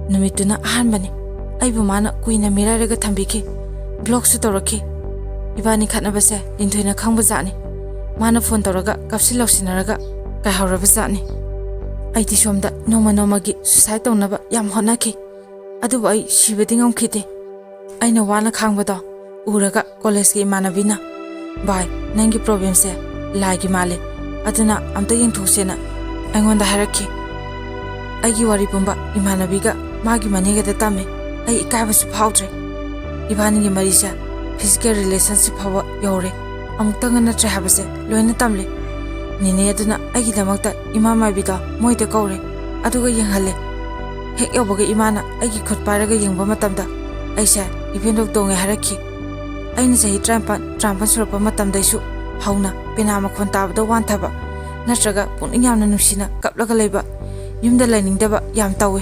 ꯅꯨꯃꯤꯠꯇꯨꯅ ꯑꯍꯥꯟꯕꯅꯤ꯫ ꯑꯩꯕꯨ ꯃꯥꯅ ꯀꯨꯏꯅ ꯃꯤꯔꯥꯏꯔꯒ ꯊꯝꯕꯤꯈꯤ꯫ Blockꯁꯨ ꯇꯧꯔꯛꯈꯤ꯫ ꯏꯕꯥꯅꯤ ꯈꯠꯅꯕꯁꯦ ꯂꯤꯟꯊꯣꯏꯅ ꯈꯪꯕ ꯖꯥꯠꯅꯤ꯫ ꯃꯥꯅ ꯐꯣꯟ ꯇꯧꯔꯒ ꯀꯥꯞꯁꯤꯟ ꯂꯥꯎꯁꯤꯟꯅꯔꯒ ꯀꯥꯏꯍꯧꯔꯕ ꯖꯥꯠꯅꯤ꯫ ꯑꯩꯗꯤ ꯁꯣꯝꯗ ꯅꯣꯡꯃ ꯅꯣꯡꯃꯒꯤ suicide ꯇꯧꯅꯕ ꯌꯥꯝ ꯍꯣꯠꯅꯈꯤ꯫ ꯑꯗꯨꯕꯨ ꯑꯩ ꯁꯤꯕꯗꯤ ꯉꯝꯈꯤꯗꯦ꯫ ꯑꯩꯅ ꯋꯥꯅ ꯈꯥꯡꯕꯗꯣ ꯎꯔꯒ collegeꯀꯤ ꯏꯃꯥꯟꯅꯕꯤꯅ, "ꯚꯥꯏ, ꯅꯪꯒꯤ problemꯁꯦ ꯂꯥꯏꯒꯤ ꯃꯥꯜꯂꯦ, ꯑꯗꯨꯅ ꯑꯝꯇ ꯌꯦꯡꯊꯣꯛꯁꯦꯅ" ꯑꯩꯉꯣꯟꯗ ꯍꯥꯏꯔꯛꯈꯤ꯫ ꯑꯩꯒꯤ ꯋꯥꯔꯤ ꯄꯨꯝꯕ ꯏꯃꯥꯟꯅꯕꯤꯒ ꯃꯥꯒꯤ ꯃꯅꯦꯒꯗ ꯇꯝꯃꯦ꯫ ꯑꯩ ꯏꯀꯥꯏꯕꯁꯨ ꯐꯥꯎꯗ꯭ꯔꯦ꯫ ꯏꯕꯥꯅꯤꯒꯤ ꯃꯔꯤꯁꯦ physical relationship ꯐꯥꯎꯕ ꯌꯧꯔꯦ꯫ ꯑꯃꯨꯛꯇꯪꯒ ꯅꯠꯇ꯭ꯔꯦ ꯍꯥꯏꯕꯁꯦ ꯂꯣꯏꯅ ꯇꯝꯂꯦ꯫ ꯅꯦꯅꯦ ꯑꯗꯨꯅ ꯑꯩꯒꯤꯗꯃꯛꯇ ꯏꯃꯥ ꯃꯥꯏꯕꯤꯗꯣ ꯃꯣꯏꯗ ꯀꯧꯔꯦ, ꯑꯗꯨꯒ ꯌꯦꯡꯍꯜꯂꯦ꯫ ꯍꯦꯛ ꯌꯧꯕꯒ ꯏꯃꯥꯅ ꯑꯩꯒꯤ ꯈꯨꯠ ꯄꯥꯏꯔꯒ ꯌꯦꯡꯕ ꯃꯇꯝꯗ ꯑꯩꯁꯦ ꯏꯕꯦꯟꯗꯧ ꯇꯣꯡꯉꯦ ꯍꯥꯏꯔꯛꯈꯤ꯫ ꯑꯩꯅ ꯆꯍꯤ ꯇꯔꯥꯅꯤꯄꯥꯟ, ꯇꯔꯥꯃꯥꯄꯟ ꯁꯨꯔꯛꯄ ꯃꯇꯝꯗꯩꯁꯨ ꯍꯧꯅ ꯄꯦꯅꯥ ꯃꯈꯣꯟ ꯇꯥꯕꯗ ꯋꯥꯟꯊꯕ ꯅꯠꯇ꯭ꯔꯒ ꯄꯨꯛꯅꯤꯡ ꯌꯥꯝꯅ ꯅꯨꯡꯁꯤꯅ ꯀꯞꯂꯒ ꯂꯩꯕ, ꯌꯨꯝꯗ ꯂꯩꯅꯤꯡꯗꯕ ꯌꯥꯝ ꯇꯧꯋꯦ꯫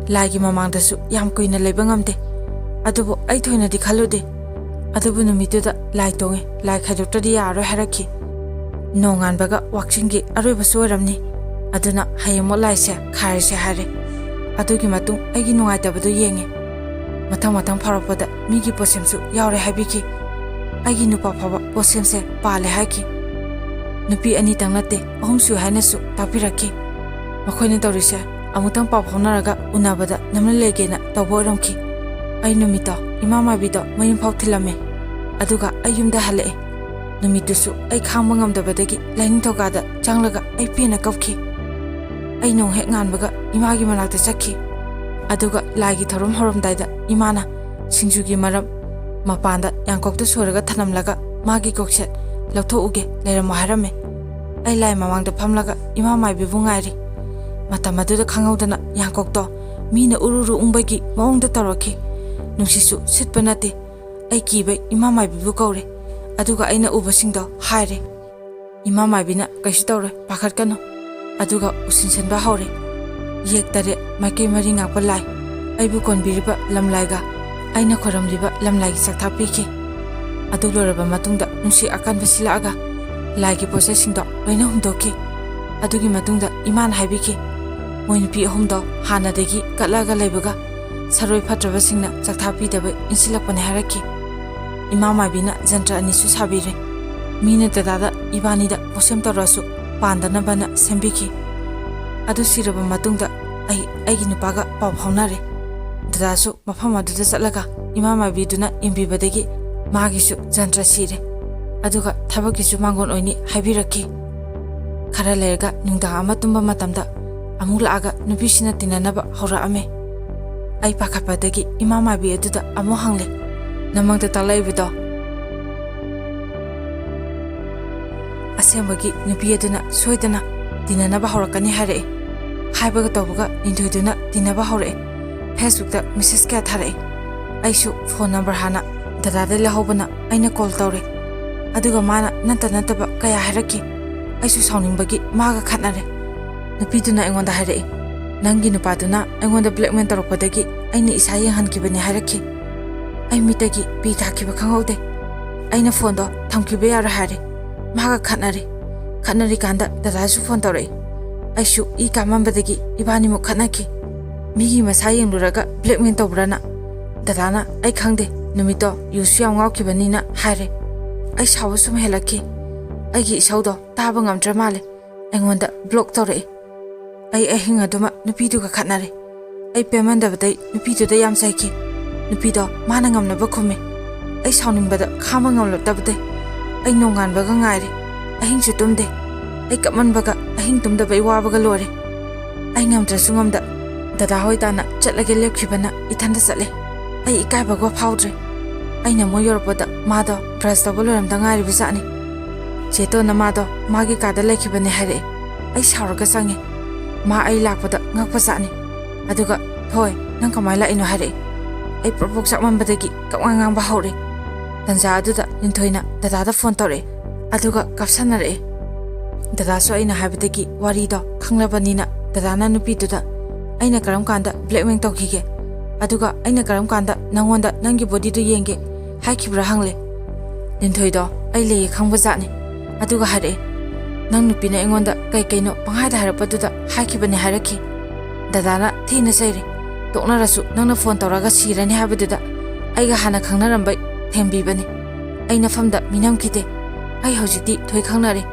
ꯂꯥꯏꯒꯤ ꯃꯃꯥꯡꯗꯁꯨ ꯌꯥꯝ ꯀꯨꯏꯅ ꯂꯩꯕ ꯉꯝꯗꯦ꯫ ꯑꯗꯨꯕꯨ ꯑꯩ ꯊꯣꯏꯅꯗꯤ ꯈꯜꯂꯨꯗꯦ꯫ ꯑꯗꯨꯕꯨ ꯅꯨꯃꯤꯠꯇꯨꯗ ꯂꯥꯏ ꯇꯣꯡꯉꯦ, ꯂꯥꯏ ꯈꯥꯏꯗꯣꯛꯇ꯭ꯔꯗꯤ ꯌꯥꯔꯔꯣꯏ ꯍꯥꯏꯔꯛꯈꯤ꯫ ꯅꯣꯡꯉꯥꯟꯕꯒ ꯋꯥꯛꯆꯤꯡꯒꯤ ꯑꯔꯣꯏꯕꯁꯨ ꯑꯣꯏꯔꯝꯅꯤ, ꯑꯗꯨꯅ ꯍꯌꯦꯡꯃꯛ ꯂꯥꯏꯁꯦ ꯈꯥꯏꯔꯁꯦ ꯍꯥꯏꯔꯦ꯫ ꯑꯗꯨꯒꯤ ꯃꯇꯨꯡ ꯑꯩꯒꯤ ꯅꯨꯡꯉꯥꯏꯇꯕꯗꯨ ꯌꯦꯡꯉꯦ꯫ ꯃꯊꯪ ꯃꯊꯪ ꯐꯥꯎꯔꯛꯄꯗ ꯃꯤꯒꯤ ꯄꯣꯠꯁꯦꯝꯁꯨ ꯌꯥꯎꯔꯦ ꯍꯥꯏꯕꯤꯈꯤ꯫ ꯑꯩꯒꯤ ꯅꯨꯄꯥ ꯐꯥꯎꯕ ꯄꯣꯠꯁꯦꯝꯁꯦ ꯄꯥꯜꯂꯦ ꯍꯥꯏꯈꯤ꯫ ꯅꯨꯄꯤ ꯑꯅꯤꯇꯪ ꯅꯠꯇꯦ, ꯑꯍꯨꯝ ꯁꯨꯏ ꯍꯥꯏꯅꯁꯨ ꯇꯥꯛꯄꯤꯔꯛꯈꯤ꯫ ꯃꯈꯣꯏꯅ ꯇꯧꯔꯤꯁꯦ ꯑꯃꯨꯛꯇꯪ ꯄꯥꯎ ꯐꯥꯎꯅꯔꯒ ꯎꯅꯕꯗ ꯅꯝꯅ ꯂꯩꯒꯦꯅ ꯇꯧꯕ ꯑꯣꯏꯔꯝꯈꯤ꯫ ꯑꯩ ꯅꯨꯃꯤꯠꯇꯣ ꯏꯃꯥ ꯃꯥꯏꯕꯤꯗꯣ ꯃꯌꯨꯝ ꯐꯥꯎ ꯊꯤꯜꯂꯝꯃꯦ, ꯑꯗꯨꯒ ꯑꯩ ꯌꯨꯝꯗ ꯍꯜꯂꯛꯑꯦ꯫ ꯅꯨꯃꯤꯠꯇꯨꯁꯨ ꯑꯩ ꯈꯥꯡꯕ ꯉꯝꯗꯕꯗꯒꯤ ꯂꯥꯏꯅꯤꯡꯊꯧꯀꯥꯗ ꯆꯪꯂꯒ ꯑꯩ ꯄꯦꯟꯅ ꯀꯞꯈꯤ꯫ ꯑꯩ ꯅꯣꯡ ꯍꯦꯛ ꯉꯥꯟꯕꯒ ꯏꯃꯥꯒꯤ ꯃꯅꯥꯛꯇ ꯆꯠꯈꯤ꯫ ꯑꯗꯨꯒ ꯂꯥꯏꯒꯤ ꯊꯧꯔꯝ ꯍꯧꯔꯝꯗꯥꯏꯗ ꯏꯃꯥꯅ ꯁꯤꯡꯖꯨꯒꯤ ꯃꯔꯝ ꯃꯄꯥꯟꯗ ꯌꯥꯡꯀꯣꯛꯇ ꯁꯣꯏꯔꯒ ꯊꯅꯝꯂꯒ ꯃꯥꯒꯤ ꯀꯣꯛꯁꯦꯠ ꯂꯧꯊꯣꯛꯎꯒꯦ, ꯂꯩꯔꯝꯃꯣ ꯍꯥꯏꯔꯝꯃꯦ꯫ ꯑꯩ ꯂꯥꯏ ꯃꯃꯥꯡꯗ ꯐꯝꯂꯒ ꯏꯃꯥ ꯃꯥꯏꯕꯤꯕꯨ ꯉꯥꯏꯔꯤ꯫ ꯃꯇꯝ ꯑꯗꯨꯗ ꯈꯪꯍꯧꯗꯅ ꯌꯥꯡꯀꯣꯛꯇꯣ ꯃꯤꯅ ꯎꯔꯨ ꯎꯔꯨ ꯎꯪꯕꯒꯤ ꯃꯑꯣꯡꯗ ꯇꯧꯔꯛꯈꯤ꯫ ꯅꯨꯡꯁꯤꯠꯁꯨ ꯁꯤꯠꯄ ꯅꯠꯇꯦ꯫ ꯑꯩ ꯀꯤꯕꯩ ꯏꯃꯥ ꯃꯥꯏꯕꯤꯕꯨ ꯀꯧꯔꯦ, ꯑꯗꯨꯒ ꯑꯩꯅ ꯎꯕꯁꯤꯡꯗꯣ ꯍꯥꯏꯔꯦ꯫ ꯏꯃꯥ ꯃꯥꯏꯕꯤꯅ "ꯀꯩꯁꯨ ꯇꯧꯔꯣꯏ, ꯄꯥꯈꯠꯀꯅꯨ"꯫ ꯑꯗꯨꯒ ꯎꯁꯤꯟꯁꯟꯕ ꯍꯧꯔꯦ꯫ ꯌꯦꯛ ꯇꯔꯦꯠ, ꯃꯥꯏꯀꯩ ꯃꯔꯤ ꯉꯥꯛꯄ ꯂꯥꯏ, ꯑꯩꯕꯨ ꯀꯣꯟꯕꯤꯔꯤꯕ ꯂꯝꯂꯥꯏꯒ ꯑꯩꯅ ꯈꯣꯏꯔꯝꯂꯤꯕ ꯂꯝꯂꯥꯏꯒꯤ ꯆꯥꯛꯊꯥꯛ ꯄꯤꯈꯤ꯫ ꯑꯗꯨ ꯂꯣꯏꯔꯕ ꯃꯇꯨꯡꯗ ꯅꯨꯡꯁꯤꯠ ꯑꯀꯟꯕ ꯁꯤꯜꯂꯛꯑꯒ ꯂꯥꯏꯒꯤ ꯄꯣꯠꯆꯩꯁꯤꯡꯗꯣ ꯂꯣꯏꯅ ꯍꯨꯝꯗꯣꯛꯈꯤ꯫ ꯑꯗꯨꯒꯤ ꯃꯇꯨꯡꯗ ꯏꯃꯥꯅ ꯍꯥꯏꯕꯤꯈꯤ, "ꯃꯣꯏ ꯅꯨꯄꯤ ꯑꯍꯨꯝꯗꯣ ꯍꯥꯟꯅꯗꯒꯤ ꯀꯠꯂꯒ ꯂꯩꯕꯒ ꯁꯔꯣꯏ ꯐꯠꯇ꯭ꯔꯕꯁꯤꯡꯅ ꯆꯥꯛꯊꯥꯛ ꯄꯤꯗꯕ ꯏꯟꯁꯤꯜꯂꯛꯄꯅꯦ" ꯍꯥꯏꯔꯛꯈꯤ꯫ ꯏꯃꯥ ꯃꯥꯏꯕꯤꯅ ꯖꯟꯇ꯭ꯔ ꯑꯅꯤꯁꯨ ꯁꯥꯕꯤꯔꯦ꯫ ꯃꯤꯅ ꯗꯗꯥꯗ ꯏꯕꯥꯅꯤꯗ ꯄꯣꯠꯁꯦꯝ ꯇꯧꯔꯁꯨ ꯄꯥꯟꯗꯅꯕꯅ ꯁꯦꯝꯕꯤꯈꯤ꯫ ꯑꯗꯨ ꯁꯤꯔꯕ ꯃꯇꯨꯡꯗ ꯑꯩ ꯑꯩꯒꯤ ꯅꯨꯄꯥꯒ ꯄꯥꯎ ꯐꯥꯎꯅꯔꯦ꯫ ꯗꯗꯥꯁꯨ ꯃꯐꯝ ꯑꯗꯨꯗ ꯆꯠꯂꯒ ꯏꯃꯥ ꯃꯥꯏꯕꯤꯗꯨꯅ ꯏꯟꯕꯤꯕꯗꯒꯤ ꯃꯥꯒꯤꯁꯨ ꯖꯟꯇ꯭ꯔ ꯁꯤꯔꯦ, ꯑꯗꯨꯒ ꯊꯕꯛꯀꯤꯁꯨ ꯃꯥꯡꯒꯣꯟ ꯑꯣꯏꯅꯤ ꯍꯥꯏꯕꯤꯔꯛꯈꯤ꯫ ꯈꯔ ꯂꯩꯔꯒ ꯅꯨꯡꯗꯥꯡ ꯑꯃ ꯇꯨꯝꯕ ꯃꯇꯝꯗ ꯑꯃꯨꯛ ꯂꯥꯛꯑꯒ ꯅꯨꯄꯤꯁꯤꯅ ꯇꯤꯟꯅꯅꯕ ꯍꯧꯔꯛꯑꯝꯃꯦ꯫ ꯑꯩ ꯄꯥꯈꯠꯄꯗꯒꯤ ꯏꯃꯥ ꯃꯥꯏꯕꯤ ꯑꯗꯨꯗ ꯑꯃꯨꯛ ꯍꯪꯂꯦ, "ꯅꯃꯪꯗ ꯇꯥꯛꯂꯛꯏꯕꯗꯣ?" ꯑꯁꯦꯡꯕꯒꯤ ꯅꯨꯄꯤ ꯑꯗꯨꯅ ꯁꯣꯏꯗꯅ ꯇꯤꯟꯅꯅꯕ ꯍꯧꯔꯛꯀꯅꯤ ꯍꯥꯏꯔꯛꯑꯦ꯫ ꯍꯥꯏꯕꯒ ꯇꯧꯕꯒ ꯂꯤꯟꯊꯣꯏꯗꯨꯅ ꯇꯤꯟꯅꯕ ꯍꯧꯔꯛꯑꯦ꯫ Facebookꯇ message ꯀꯌꯥ ꯊꯥꯔꯛꯑꯦ꯫ ꯑꯩꯁꯨ phone number ꯍꯥꯟꯅ ꯗꯗꯥꯗꯩ ꯂꯧꯍꯧꯕꯅ ꯑꯩꯅ call ꯇꯧꯔꯦ꯫ ꯑꯗꯨꯒ ꯃꯥꯅ ꯅꯠꯇ ꯅꯠꯇꯕ ꯀꯌꯥ ꯍꯥꯏꯔꯛꯈꯤ꯫ ꯑꯩꯁꯨ ꯁꯥꯎꯅꯤꯡꯕꯒꯤ ꯃꯥꯒ ꯈꯠꯅꯔꯦ꯫ ꯅꯨꯄꯤꯗꯨꯅ ꯑꯩꯉꯣꯟꯗ ꯍꯥꯏꯔꯛꯏ, "ꯅꯪꯒꯤ ꯅꯨꯄꯥꯗꯨꯅ ꯑꯩꯉꯣꯟꯗ blackmail ꯇꯧꯔꯛꯄꯗꯒꯤ ꯑꯩꯅ ꯏꯁꯥ ꯌꯦꯡꯍꯟꯈꯤꯕꯅꯤ" ꯍꯥꯏꯔꯛꯈꯤ꯫ ꯑꯩ ꯃꯤꯠꯇꯒꯤ ꯄꯤ ꯇꯥꯈꯤꯕ ꯈꯪꯍꯧꯗꯦ꯫ ꯑꯩꯅ phoneꯗꯣ ꯊꯝꯈꯤꯕ ꯌꯥꯔꯣꯏ ꯍꯥꯏꯔꯦ꯫ ꯃꯥꯒ ꯈꯠꯅꯔꯦ꯫ ꯈꯠꯅꯔꯤꯀꯥꯟꯗ ꯗꯗꯥꯁꯨ phone ꯇꯧꯔꯛꯏ꯫ ꯑꯩꯁꯨ ꯏ ꯀꯥꯃꯟꯕꯗꯒꯤ ꯏꯕꯥꯅꯤꯃꯨꯛ ꯈꯠꯅꯈꯤ꯫ ꯃꯤꯒꯤ ꯃꯁꯥ ꯌꯦꯡꯂꯨꯔꯒ blackmail ꯇꯧꯕ꯭ꯔꯅ? ꯗꯗꯥꯅ, "ꯑꯩ ꯈꯪꯗꯦ, ꯅꯨꯃꯤꯠꯇꯣ ꯌꯨꯁꯨ ꯌꯥꯝ ꯉꯥꯎꯈꯤꯕꯅꯤꯅ" ꯍꯥꯏꯔꯦ꯫ ꯑꯩ ꯁꯥꯎꯕ ꯁꯨꯝ ꯍꯦꯜꯂꯛꯈꯤ꯫ ꯑꯩꯒꯤ ꯏꯁꯧꯗꯣ ꯇꯥꯕ ꯉꯝꯗ꯭ꯔ ꯃꯥꯜꯂꯦ꯫ ꯑꯩꯉꯣꯟꯗ block ꯇꯧꯔꯛꯏ꯫ ꯑꯩ ꯑꯍꯤꯡ ꯑꯗꯨꯃ ꯅꯨꯄꯤꯗꯨꯒ ꯈꯠꯅꯔꯦ꯫ ꯑꯩ ꯄꯦꯟꯃꯟꯗꯕꯗꯩ ꯅꯨꯄꯤꯗꯨꯗ ꯌꯥꯝ ꯆꯩꯈꯤ꯫ ꯅꯨꯄꯤꯗꯣ ꯃꯥꯅ ꯉꯝꯅꯕ ꯈꯨꯝꯃꯤ꯫ ꯑꯩ ꯁꯥꯎꯅꯤꯡꯕꯗ ꯈꯥꯡꯕ ꯉꯝꯂꯛꯇꯕꯗꯩ ꯑꯩ ꯅꯣꯡꯉꯥꯟꯕꯒ ꯉꯥꯏꯔꯦ꯫ ꯑꯍꯤꯡꯁꯨ ꯇꯨꯝꯗꯦ꯫ ꯑꯩ ꯀꯞꯃꯟꯕꯒ ꯑꯍꯤꯡ ꯇꯨꯝꯗꯕꯩ ꯋꯥꯕꯒ ꯂꯣꯏꯔꯦ꯫ ꯑꯩ ꯉꯝꯗ꯭ꯔꯁꯨ ꯉꯝꯗ ꯗꯗꯥ ꯍꯣꯏ ꯇꯥꯅ ꯆꯠꯂꯒꯦ ꯂꯦꯞꯈꯤꯕꯅ ꯏꯊꯟꯗ ꯆꯠꯂꯦ꯫ ꯑꯩ ꯏꯀꯥꯏꯕꯒ ꯐꯥꯎꯗ꯭ꯔꯦ꯫ ꯑꯩꯅ ꯃꯣꯏ ꯌꯧꯔꯛꯄꯗ ꯃꯥꯗꯣ brush ꯇꯧꯕ ꯂꯣꯏꯔꯝꯗ ꯉꯥꯏꯔꯤꯕ ꯖꯥꯠꯅꯤ꯫ ꯆꯦꯇꯣꯟꯅ ꯃꯥꯗꯣ ꯃꯥꯒꯤ ꯀꯥꯗ ꯂꯩꯈꯤꯕꯅꯦ ꯍꯥꯏꯔꯛꯑꯦ꯫ ꯑꯩ ꯁꯥꯎꯔꯒ ꯆꯪꯉꯦ꯫ ꯃꯥ ꯑꯩ ꯂꯥꯛꯄꯗ ꯉꯛꯄ ꯖꯥꯠꯅꯤ꯫ ꯑꯗꯨꯒ, "ꯊꯣꯏ, ꯅꯪ ꯀꯃꯥꯏꯅ ꯂꯥꯛꯏꯅꯣ?" ꯍꯥꯏꯔꯛꯑꯦ꯫ ꯑꯩ ꯄ꯭ꯔꯣꯛ ꯄ꯭ꯔꯣꯛ ꯆꯥꯛꯃꯟꯕꯗꯒꯤ ꯀꯞꯉꯥꯡ ꯉꯥꯡꯕ ꯍꯧꯔꯦ꯫ ꯇꯟꯖꯥ ꯑꯗꯨꯗ ꯂꯤꯟꯊꯣꯏꯅ ꯗꯗꯥꯗ phone ꯇꯧꯔꯛꯑꯦ꯫ ꯑꯗꯨꯒ ꯀꯥꯞꯁꯟꯅꯔꯛꯑꯦ꯫ ꯗꯗꯥꯁꯨ ꯑꯩꯅ ꯍꯥꯏꯕꯗꯒꯤ ꯋꯥꯔꯤꯗꯣ ꯈꯪꯂꯕꯅꯤꯅ ꯗꯗꯥꯅ ꯅꯨꯄꯤꯗꯨꯗ, "ꯑꯩꯅ ꯀꯔꯝ ꯀꯥꯟꯗ blackmail ꯇꯧꯈꯤꯒꯦ? ꯑꯗꯨꯒ ꯑꯩꯅ ꯀꯔꯝ ꯀꯥꯟꯗ ꯅꯪꯉꯣꯟꯗ ꯅꯪꯒꯤ bodyꯗꯨ ꯌꯦꯡꯒꯦ ꯍꯥꯏꯈꯤꯕ꯭ꯔꯥ?" ꯍꯪꯂꯦ꯫ ꯂꯤꯟꯊꯣꯏꯗꯣ ꯑꯩ ꯂꯩꯌꯦ ꯈꯪꯕ ꯖꯥꯠꯅꯤ꯫ ꯑꯗꯨꯒ ꯍꯥꯏꯔꯛꯑꯦ, "ꯅꯪ ꯅꯨꯄꯤꯅ ꯑꯩꯉꯣꯟꯗ ꯀꯩ ꯀꯩꯅꯣ ꯄꯪꯍꯥꯏꯗ ꯍꯥꯏꯔꯛꯄꯗꯨꯗ ꯍꯥꯏꯈꯤꯕꯅꯦ" ꯍꯥꯏꯔꯛꯈꯤ꯫ ꯗꯗꯥꯅ ꯊꯤꯅ ꯆꯩꯔꯦ꯫ "ꯇꯣꯛꯅꯔꯁꯨ ꯅꯪꯅ phone ꯇꯧꯔꯒ ꯁꯤꯔꯅꯤ ꯍꯥꯏꯕꯗꯨꯗ ꯑꯩꯒ ꯍꯥꯟꯅ ꯈꯪꯅꯔꯝꯕꯩ ꯊꯦꯝꯕꯤꯕꯅꯤ꯫ ꯑꯩ ꯅꯐꯝꯗ ꯃꯤꯅꯝꯈꯤꯗꯦ꯫ ꯑꯩ ꯍꯧꯖꯤꯛꯇꯤ ꯊꯣꯏ ꯈꯪꯅꯔꯦ꯫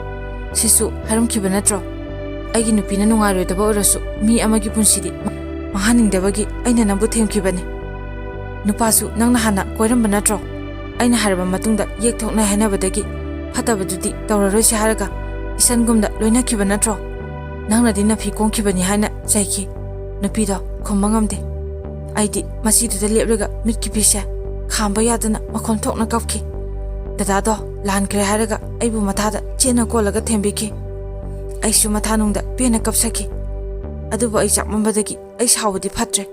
ꯁꯤꯁꯨ ꯍꯥꯏꯔꯝꯈꯤꯕ ꯅꯠꯇ꯭ꯔꯣ? ꯑꯩꯒꯤ ꯅꯨꯄꯤꯅ ꯅꯨꯡꯉꯥꯏꯔꯣꯏꯗꯕ ꯑꯣꯏꯔꯁꯨ ꯃꯤ ꯑꯃꯒꯤ ꯄꯨꯟꯁꯤꯗꯤ ꯃꯥꯡꯍꯟꯅꯤꯡꯗꯕꯒꯤ ꯑꯩꯅ ꯅꯪꯕꯨ ꯊꯦꯝꯈꯤꯕꯅꯤ꯫ ꯅꯨꯄꯥꯁꯨ ꯅꯪꯅ ꯍꯥꯟꯅ ꯀꯣꯏꯔꯝꯕ ꯅꯠꯇ꯭ꯔꯣ? ꯑꯩꯅ ꯍꯥꯏꯔꯕ ꯃꯇꯨꯡꯗ ꯌꯦꯛ ꯊꯣꯛꯅ ꯍꯥꯏꯅꯕꯗꯒꯤ ꯐꯠꯇꯕꯗꯨꯗꯤ ꯇꯧꯔꯔꯣꯏꯁꯦ ꯍꯥꯏꯔꯒ ꯏꯁꯟꯒꯨꯝꯗ ꯂꯣꯏꯅꯈꯤꯕ ꯅꯠꯇ꯭ꯔꯣ?" ꯅꯪꯅꯗꯤ ꯅꯐꯤ ꯀꯣꯟꯈꯤꯕꯅꯤ ꯍꯥꯏꯅ ꯆꯩꯈꯤ꯫ ꯅꯨꯄꯤꯗꯣ ꯈꯨꯝꯕ ꯉꯝꯗꯦ꯫ ꯑꯩꯗꯤ ꯃꯁꯤꯗꯨꯗ ꯂꯦꯞꯂꯒ ꯃꯤꯠꯀꯤ ꯄꯤꯁꯦ ꯈꯥꯝꯕ ꯌꯥꯗꯅ ꯃꯈꯣꯟ ꯊꯣꯛꯅ ꯀꯞꯈꯤ꯫ ꯗꯗꯥꯗꯣ ꯂꯥꯟꯈ꯭ꯔꯦ ꯍꯥꯏꯔꯒ ꯑꯩꯕꯨ ꯃꯊꯥꯗ ꯆꯦꯠꯅ ꯀꯣꯜꯂꯒ ꯊꯦꯝꯕꯤꯈꯤ꯫ ꯑꯩꯁꯨ ꯃꯊꯥꯅꯨꯡꯗ ꯄꯦꯟꯅ ꯀꯞꯆꯈꯤ꯫ ꯑꯗꯨꯕꯨ ꯑꯩ ꯆꯥꯛꯃꯟꯕꯗꯒꯤ ꯑꯩ ꯁꯥꯎꯕꯗꯤ ꯐꯠꯇ꯭ꯔꯦ꯫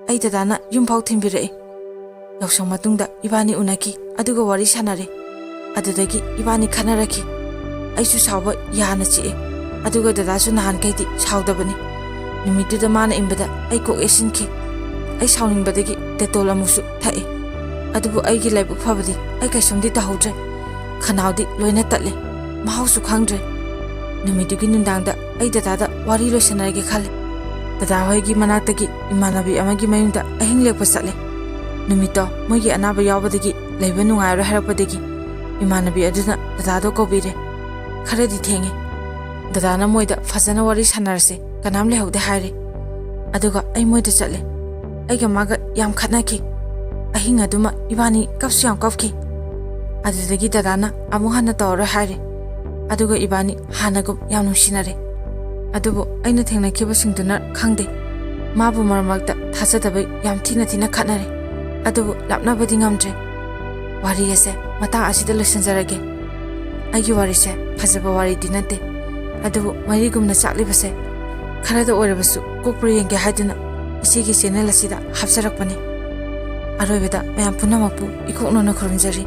ꯑꯩ ꯗꯗꯥꯅ ꯌꯨꯝꯐꯥꯎ ꯊꯤꯟꯕꯤꯔꯛꯏ꯫ ꯌꯥꯎꯁꯪ ꯃꯇꯨꯡꯗ ꯏꯕꯥꯅꯤ ꯎꯅꯈꯤ, ꯑꯗꯨꯒ ꯋꯥꯔꯤ ꯁꯥꯟꯅꯔꯦ꯫ ꯑꯗꯨꯗꯒꯤ ꯏꯕꯥꯅꯤ ꯈꯟꯅꯔꯛꯈꯤ꯫ ꯑꯩꯁꯨ ꯁꯥꯎꯕ ꯌꯥꯅ ꯆꯤꯛꯑꯦ, ꯑꯗꯨꯒ ꯗꯗꯥꯁꯨ ꯅꯍꯥꯟꯈꯩꯗꯤ ꯁꯥꯎꯗꯕꯅꯤ꯫ ꯅꯨꯃꯤꯠꯇꯨꯗ ꯃꯥꯅ ꯏꯟꯕꯗ ꯑꯩ ꯀꯣꯛ ꯌꯩꯁꯤꯟꯈꯤ꯫ ꯑꯩ ꯁꯥꯎꯅꯤꯡꯕꯗꯒꯤ ꯗꯦꯇꯣꯜ ꯑꯃꯨꯛꯁꯨ ꯊꯛꯑꯦ꯫ ꯑꯗꯨꯕꯨ ꯑꯩꯒꯤ ꯂꯥꯏꯕꯛ ꯐꯕꯗꯤ ꯑꯩ ꯀꯩꯁꯨꯝꯗꯤ ꯇꯧꯍꯧꯗ꯭ꯔꯦ꯫ ꯈꯅꯥꯎꯗꯤ ꯂꯣꯏꯅ ꯇꯠꯂꯦ, ꯃꯍꯥꯎꯁꯨ ꯈꯪꯗ꯭ꯔꯦ꯫ ꯅꯨꯃꯤꯠꯇꯨꯒꯤ ꯅꯨꯡꯗꯥꯡꯗ ꯑꯩ ꯗꯗꯥꯗ ꯋꯥꯔꯤ ꯂꯣꯏꯁꯟꯅꯔꯒꯦ ꯈꯜꯂꯦ꯫ ꯗꯗꯥ ꯍꯣꯏꯒꯤ ꯃꯅꯥꯛꯇꯒꯤ ꯏꯃꯥꯟꯅꯕꯤ ꯑꯃꯒꯤ ꯃꯌꯨꯝꯗ ꯑꯍꯤꯡ ꯂꯦꯛꯄ ꯆꯠꯂꯦ꯫ ꯅꯨꯃꯤꯠꯇꯣ ꯃꯣꯏꯒꯤ ꯑꯅꯥꯕ ꯌꯥꯎꯕꯗꯒꯤ ꯂꯩꯕ ꯅꯨꯡꯉꯥꯏꯔꯣꯏ ꯍꯥꯏꯔꯛꯄꯗꯒꯤ ꯏꯃꯥꯟꯅꯕꯤ ꯑꯗꯨꯅ ꯗꯗꯥꯗꯣ ꯀꯧꯕꯤꯔꯦ꯫ ꯈꯔꯗꯤ ꯊꯦꯡꯉꯦ꯫ ꯗꯗꯥꯅ ꯃꯣꯏꯗ ꯐꯖꯅ ꯋꯥꯔꯤ ꯁꯥꯟꯅꯔꯁꯦ, ꯀꯅꯥꯝ ꯂꯩꯍꯧꯗꯦ ꯍꯥꯏꯔꯦ꯫ ꯑꯗꯨꯒ ꯑꯩ ꯃꯣꯏꯗ ꯆꯠꯂꯦ꯫ ꯑꯩꯒ ꯃꯥꯒ ꯌꯥꯝ ꯈꯠꯅꯈꯤ꯫ ꯑꯍꯤꯡ ꯑꯗꯨꯃ ꯏꯕꯥꯅꯤ ꯀꯞꯁꯨ ꯌꯥꯝ ꯀꯞꯈꯤ꯫ ꯑꯗꯨꯗꯒꯤ ꯗꯗꯥꯅ ꯑꯃꯨꯛ ꯍꯟꯅ ꯇꯧꯔꯔꯣꯏ ꯍꯥꯏꯔꯦ꯫ ꯑꯗꯨꯒ ꯏꯕꯥꯅꯤ ꯍꯥꯟꯅꯒꯨꯝ ꯌꯥꯝ ꯅꯨꯡꯁꯤꯅꯔꯦ꯫ ꯑꯗꯨꯕꯨ ꯑꯩꯅ ꯊꯦꯡꯅꯈꯤꯕꯁꯤꯡꯗꯨꯅ ꯈꯪꯗꯦ, ꯃꯥꯕꯨ ꯃꯔꯛ ꯃꯔꯛꯇ ꯊꯥꯖꯗꯕꯩ ꯌꯥꯝ ꯊꯤꯅ ꯊꯤꯅ ꯈꯠꯅꯔꯦ꯫ ꯑꯗꯨꯕꯨ ꯂꯥꯞꯅꯕꯗꯤ ꯉꯝꯗ꯭ꯔꯦ꯫ ꯋꯥꯔꯤ ꯑꯁꯦ ꯃꯇꯥꯡ ꯑꯁꯤꯗ ꯂꯣꯏꯁꯤꯟꯖꯔꯒꯦ꯫ ꯑꯩꯒꯤ ꯋꯥꯔꯤꯁꯦ ꯐꯖꯕ ꯋꯥꯔꯤꯗꯤ ꯅꯠꯇꯦ, ꯑꯗꯨꯕꯨ ꯃꯩꯔꯤꯒꯨꯝꯅ ꯆꯥꯛꯂꯤꯕꯁꯦ ꯈꯔꯗ ꯑꯣꯏꯔꯕꯁꯨ ꯀꯣꯛꯄ꯭ꯔꯥ ꯌꯦꯡꯒꯦ ꯍꯥꯏꯗꯨꯅ ꯏꯆꯦꯒꯤ ꯆꯦꯅꯦꯜ ꯑꯁꯤꯗ ꯍꯥꯞꯆꯔꯛꯄꯅꯤ꯫ ꯑꯔꯣꯏꯕꯗ ꯃꯌꯥꯝ ꯄꯨꯝꯅꯃꯛꯄꯨ ꯏꯀꯣꯛꯅꯅ ꯈꯨꯔꯨꯝꯖꯔꯤ꯫